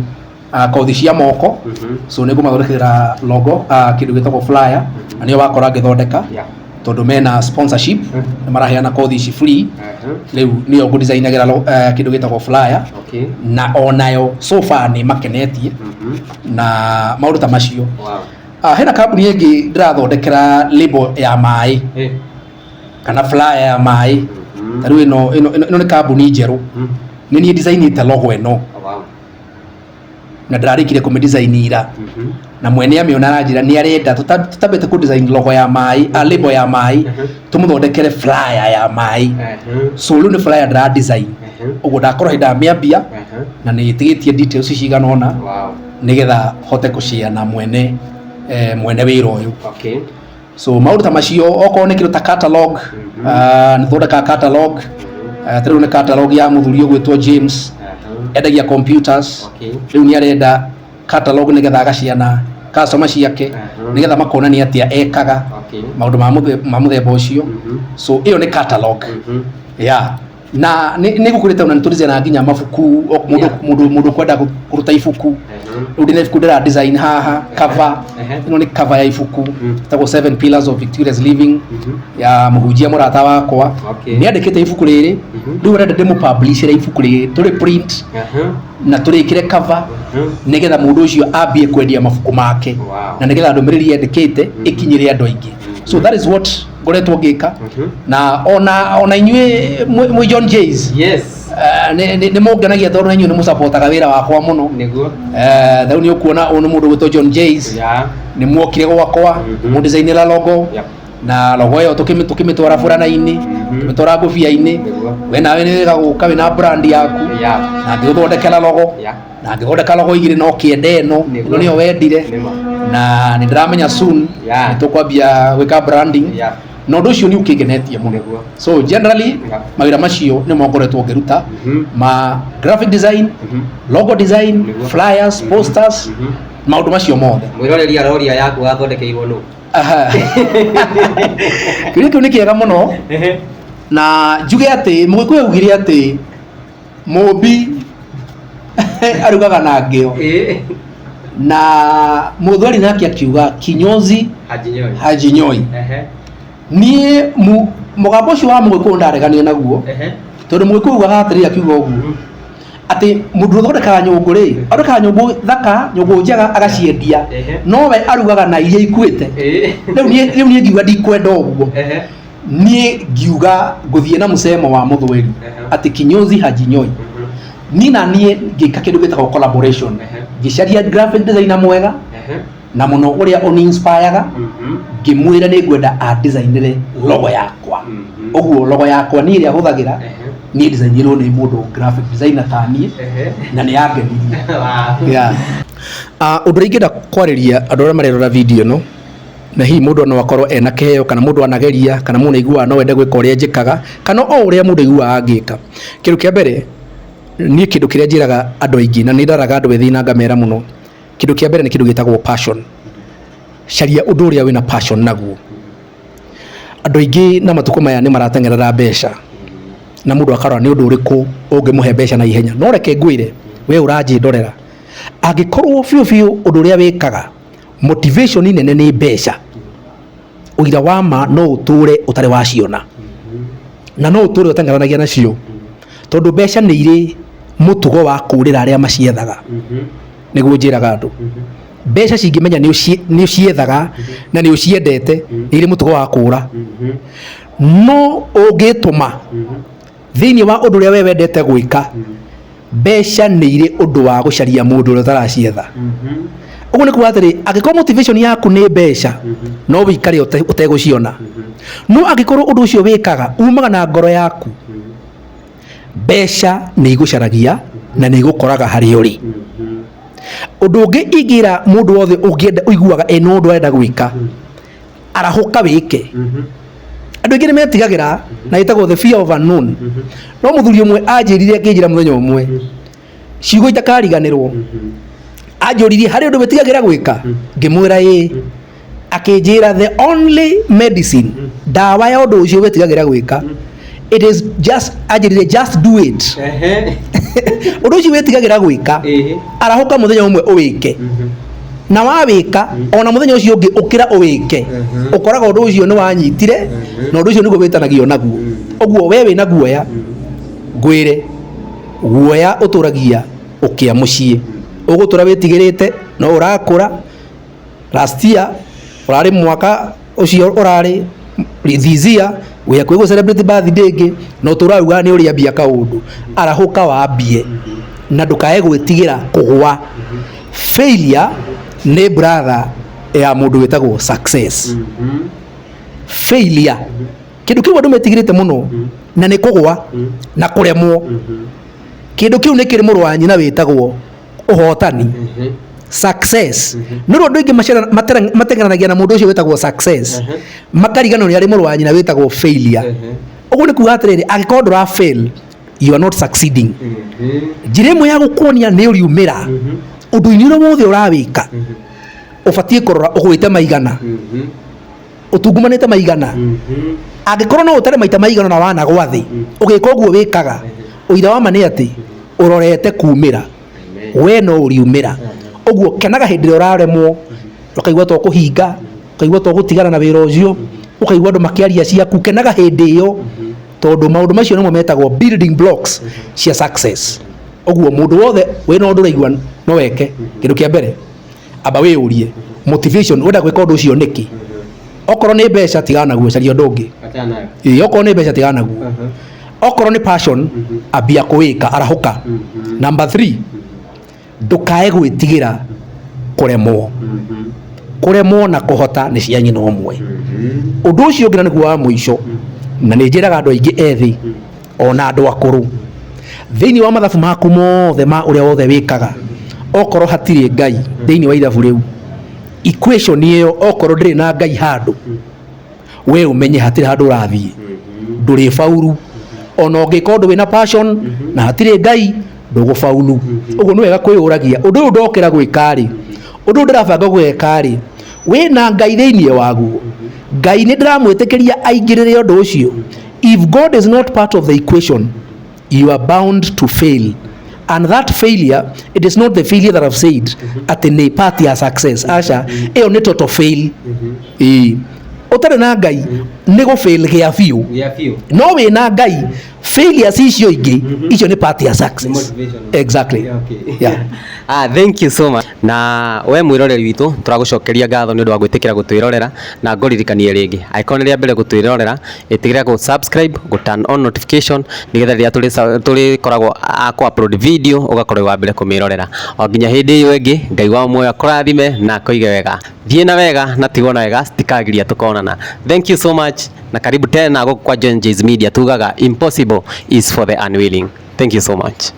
Speaker 1: kothi cia moko. So nĩ ngũmathondekera logo, kĩndũ gĩtagwo flyer, na nĩyo wakora ngĩthondeka, tondũ mena sponsorship, nĩ maraheana kothi ici free. Rĩu nĩyo ngũdesignagĩra kĩndũ gĩtagwo flyer, na onayo so far nĩ makenetie na maũndũ ta macio. Hena kambuni ĩngĩ ndĩrathondekera label ya maĩ. Kana flyer ya maĩ. Ta rĩu ĩno nĩ kambuni njerũ, nĩ niĩ designĩte logo ĩno. Na ndĩrarĩkire kũmĩ design ira, na mwene amĩona aranjĩra nĩ arenda tũtambĩte kũ design logo ya maĩ, a label ya maĩ, tũmũthondekere flyer ya maĩ. So rĩu nĩ flyer ndĩra design. Ũguo ndakorwo hĩndĩ ndamĩambia na nĩ ĩtigĩtie details cigana ũna nĩgetha hote kũ-share na mwene wĩra ũyũ. So maũndũ ta macio, okorwo nĩ kĩndũ ta catalog, nĩ thondekaga catalog. Ta rĩu nĩ catalog ya mũthuri ũgwĩtwo James, endagia computers. Rĩu nĩ arenda catalog nĩgetha agaciana customer ciake, nĩgetha makona nĩ atĩa ekaga, maũndũ ma mũthemba ũcio. So ĩyo nĩ catalog. Yeah, na nĩ gũkũrĩte ona nĩ tũdesignaga nginya mabuku mũndũ mũndũ kwenda kũruta ibuku. Rĩu ndĩna ibuku ndĩra design haha, cover. Ĩno nĩ cover ya ibuku ĩtagwo Seven Pillars of Victorious Living ya mũhunjia mũrata wakwa. Nĩ andĩkĩte ibuku rĩrĩ. Rĩu arenda ndĩmũpublishere ibuku rĩrĩ, tũrĩ print na tũrĩkĩre cover, nĩgetha mũndũ ũcio ambie kwendia mabuku make na nĩgetha ndũmĩrĩri yandĩkĩte ĩkinyĩre andũ aingĩ. So that is what ngoretwo ngĩka. Na ona inyuĩ mwĩ John Jays, nĩ mũngenagia tondũ na inyuĩ nĩ mũcapotaga wĩra wakwa mũno. Rĩu nĩ ũkuona ũyũ nĩ mũndũ ũgwĩtwo John Jays. Nĩ muokire gwakwa, mũdesignĩra logo, na logo ĩyo tũkĩmĩtwara burana-inĩ, tũkĩmĩtwara ngũbia-inĩ. We nawe nĩ wega gũka wĩna brand yaku na ngĩgũthondekera logo, na ngĩthondeka logo igĩrĩ, no kĩenda ĩno. Ĩno nĩyo wendire. Na nĩ ndĩramenya soon nĩ tũkwambia gwĩka branding, na ũndũ ũcio nĩ ũkĩngenetie mũno. So generally, mawĩra macio nĩmo ngoretwo ngĩruta, ma graphic design, logo design, flyers, posters, maũndũ macio mothe.
Speaker 2: Mwĩroreri aroria yaku wathondekeirwo nũ?
Speaker 1: Aha. Kĩũria kĩu nĩ kĩega mũno, na njuge atĩ Mũgĩkũyũ augire atĩ mũmbi arugaga na ngĩo, na mũthweri nake akiuga kinyozi
Speaker 2: hajinyoi
Speaker 1: hajinyoi. Niĩ mũgambo ũcio wa Mũgĩkũyũ ndaregania naguo, tondũ Mũgĩkũyũ ugaga atĩrĩrĩ, akiuga ũguo atĩ mũndũ ũthondekaga nyũngũ rĩ, athondekaga nyũngũ thaka, nyũngũ njega, agaciendia, nowe arugaga na iria ikuĩte. Rĩu niĩ ngiuga ndikwenda ũguo. Niĩ ngiuga ngũthiĩ na mũcemo wa mũthweri atĩ kinyozi hajinyoi. Niĩ na niĩ ngĩka kĩndũ gĩtagwo collaboration, ngĩcaria graphic designer mwega na mũno ũrĩa ũninspireaga, ngĩmwĩra nĩ ngwenda a designĩre logo yakwa. Ũguo logo yakwa niĩ ĩrĩa hũthagĩra, niĩ designirwo nĩ mũndũ graphic designer ta niĩ, na nĩ yangenirie. Yeah. Ũndũ ũrĩa ingĩenda kwarĩria andũ arĩa marerora video ĩno, na hihi mũndũ no akorwo ena kĩheo, kana mũndũ anageria, kana mũndũ aiguaga no ende gwĩka ũrĩa njĩkaga, kana o ũrĩa mũndũ aiguaga angĩka, kĩndũ kĩa mbere niĩ, kĩndũ kĩrĩa njĩraga andũ aingĩ, na nĩ ndaraga andũ ethĩ na ngamera mũno, kĩndũ kĩa mbere nĩ kĩndũ gĩtagwo passion. Caria ũndũ ũrĩa wĩna passion naguo. Andũ aingĩ na matukũ maya nĩ marateng'erera mbeca, na mũndũ akarora nĩ ũndũ ũrĩkũ ũngĩmũhe mbeca na ihenya. No reke ngwĩre, we ũranjĩndorera, angĩkorwo biũ biũ ũndũ ũrĩa wĩkaga motivation nene nĩ mbeca, ũira wa ma no ũtũre ũtarĩ waciona, na no ũtũre ũteng'eranagia nacio, tondũ mbeca nĩ irĩ mũtugo wa kũrĩra arĩa maciethaga. Nĩguo njĩraga andũ, mbeca cingĩmenya nĩ ũciethaga na nĩ ũciendete, nĩ irĩ mũtugo wa kũra. No ũngĩtũma thĩinĩ wa ũndũ ũrĩa we wendete gwĩka, mbeca nĩ irĩ ũndũ wa gũcaria mũndũ ũrĩa ũtaracietha. Ũguo nĩ kuga atĩrĩ, angĩkorwo motivation yaku nĩ mbeca, no wĩikare ũtegũciona. No angĩkorwo ũndũ ũcio wĩkaga umaga na ngoro yaku, mbeca nĩ igũcaragia na nĩ igũkoraga harĩa ũrĩ. Ũndũ ũngĩ ingĩra mũndũ wothe ũngĩenda, ũiguaga ena ũndũ arenda gwĩka, arahũka wĩke. Andũ aingĩ nĩ metigagĩra, na ĩtagwo the fear of unknown. No mũthuri ũmwe anjĩrire, akĩnjĩra mũthenya ũmwe ciugo itakariganĩrwo, anjũririe, "Harĩ ũndũ wĩtigagĩra gwĩka?" Ngĩmwĩra, "Ĩĩ." Akĩnjĩra, "The only medicine, ndawa ya ũndũ ũcio wĩtigagĩra gwĩka, it is just," anjĩrire, "just do it." Ũndũ ũcio wĩtigagĩra gwĩka, arahũka mũthenya ũmwe ũwĩke, na wawĩka, ona mũthenya ũcio ũngĩ ũkĩra ũwĩke, ũkoraga ũndũ ũcio nĩ wanyitire, na ũndũ ũcio nĩguo wĩtanagio naguo. Ũguo we wĩna guoya, ngwĩre guoya ũtũragia ũkĩa mũciĩ, ũgũtũra wĩtigĩrĩte. No ũrakũra, last year ũrarĩ, mwaka ũcio ũrarĩ, this year Wĩ hakuhĩ gũ celebrate birthday ĩngĩ, na ũtũraga nĩ ũrĩambia kaũndũ. Arahũka wambie na ndũkae gwĩtigĩra kũgwa. Failure nĩ brother ya mũndũ wĩtagwo success. Failure, kĩndũ kĩu andũ metigĩrĩte mũno na nĩ kũgwa na kũremwo. Kĩndũ kĩu nĩ kĩrĩ mũrũ wa nyina wĩtagwo ũhotani, success. Nĩ ũndũ andũ aingĩ mateng'eranagia na mũndũ ũcio wĩtagwo success, makariganĩrwo nĩ arĩ mũrũ wa nyina wĩtagwo failure. Ũguo nĩ kuga atĩrĩrĩ, angĩkorwo ndũra fail, you are not succeeding. Njĩra ĩmwe ya gũkuonia nĩ ũriumĩra ũndũ-inĩ ũrĩa wothe ũrawĩka, ũbatiĩ kũrora ũgwĩte maigana, ũtungumanĩte maigana. Angĩkorwo no ũtare maita maigana na wanagwa thĩ ũgĩka ũguo wĩkaga, ũira wa ma nĩ atĩ ũrorete kumĩra, we no ũriumĩra. Ũguo kenaga hĩndĩ ĩrĩa ũraremwo, ũkaigua ta ũkũhinga, ũkaigua ta ũgũtigana na wĩra ũcio, ũkaigua andũ makĩaria ciaku. Kenaga hĩndĩ ĩyo, tondũ maũndũ macio nĩmo metagwo building blocks cia success. Ũguo mũndũ wothe wĩna ũndũ ũraigua no weke, kĩndũ kĩa mbere amba wĩyũrie motivation, wenda gwĩka ũndũ ũcio nĩkĩ? Okorwo nĩ mbeca, tigana naguo, caria ũndũ ũngĩ. Ĩĩ, okorwo nĩ mbeca, tigana naguo. Okorwo nĩ passion, ambia kũwĩka, arahũka. Number 3, ndũkae gwĩtigĩra kũremwo. Kũremwo na kũhota nĩ cia nyina ũmwe. Ũndũ ũcio ũngĩ, na nĩguo wa mũico, na nĩ njĩraga andũ aingĩ ethĩ ona andũ akũrũ, thĩinĩ wa mathabu maku mothe ma ũrĩa wothe wĩkaga, okorwo hatirĩ Ngai thĩinĩ wa ithabu rĩu, equation ĩyo, okorwo ndĩrĩ na Ngai handũ, we ũmenye hatirĩ handũ ũrathiĩ, ndũrĩ faulu. Ona ũngĩka ũndũ wĩna passion na hatirĩ Ngai, ndũgũfaulu. Ũguo nĩ wega kwĩyũragia, ũndũ ũyũ ndokĩra gwĩka rĩ, ũndũ ũyũ ndĩrabanga gwĩka rĩ, wĩna Ngai thĩinĩ waguo? Ngai nĩ ndĩramwĩtĩkĩria aingĩrĩre ũndũ ũcio? If God is not part of the equation, you are bound to fail, and that failure, it is not the failure that I've said atĩ nĩ part ya success. Aca, ĩyo nĩ total fail. Ĩĩ, ũtarĩ na Ngai nĩ gũ fail gĩa biũ.
Speaker 2: Gĩa biũ.
Speaker 1: No wĩna Ngai, failures icio ingĩ, icio nĩ part ya success.
Speaker 2: Motivation.
Speaker 1: Exactly. Yeah.
Speaker 2: Ah, thank you so much. Na we mwĩroreri witũ, tũragũcokeria ngatho nĩ ũndũ wa gwĩtĩkĩra gũtwĩrorera, na ngũririkanie rĩngĩ, angĩkorwo nĩ rĩa mbere gũtwĩrorera, ĩtĩkĩra gũ subscribe, gũ turn on notification, nĩgetha rĩrĩa tũrĩkoragwo a kũ upload video ũgakorwo wĩ wa mbere kũmĩrorera. O nginya hĩndĩ ĩyo ĩngĩ, Ngai wa muoyo akũrathime na akũige wega. Thiĩ na wega na tigwo na wega, citikagiria tũkonana. Thank you so much na karibu tena gũkũ kwa John J's Media. Tugaga impossible is for the unwilling. Thank you so much.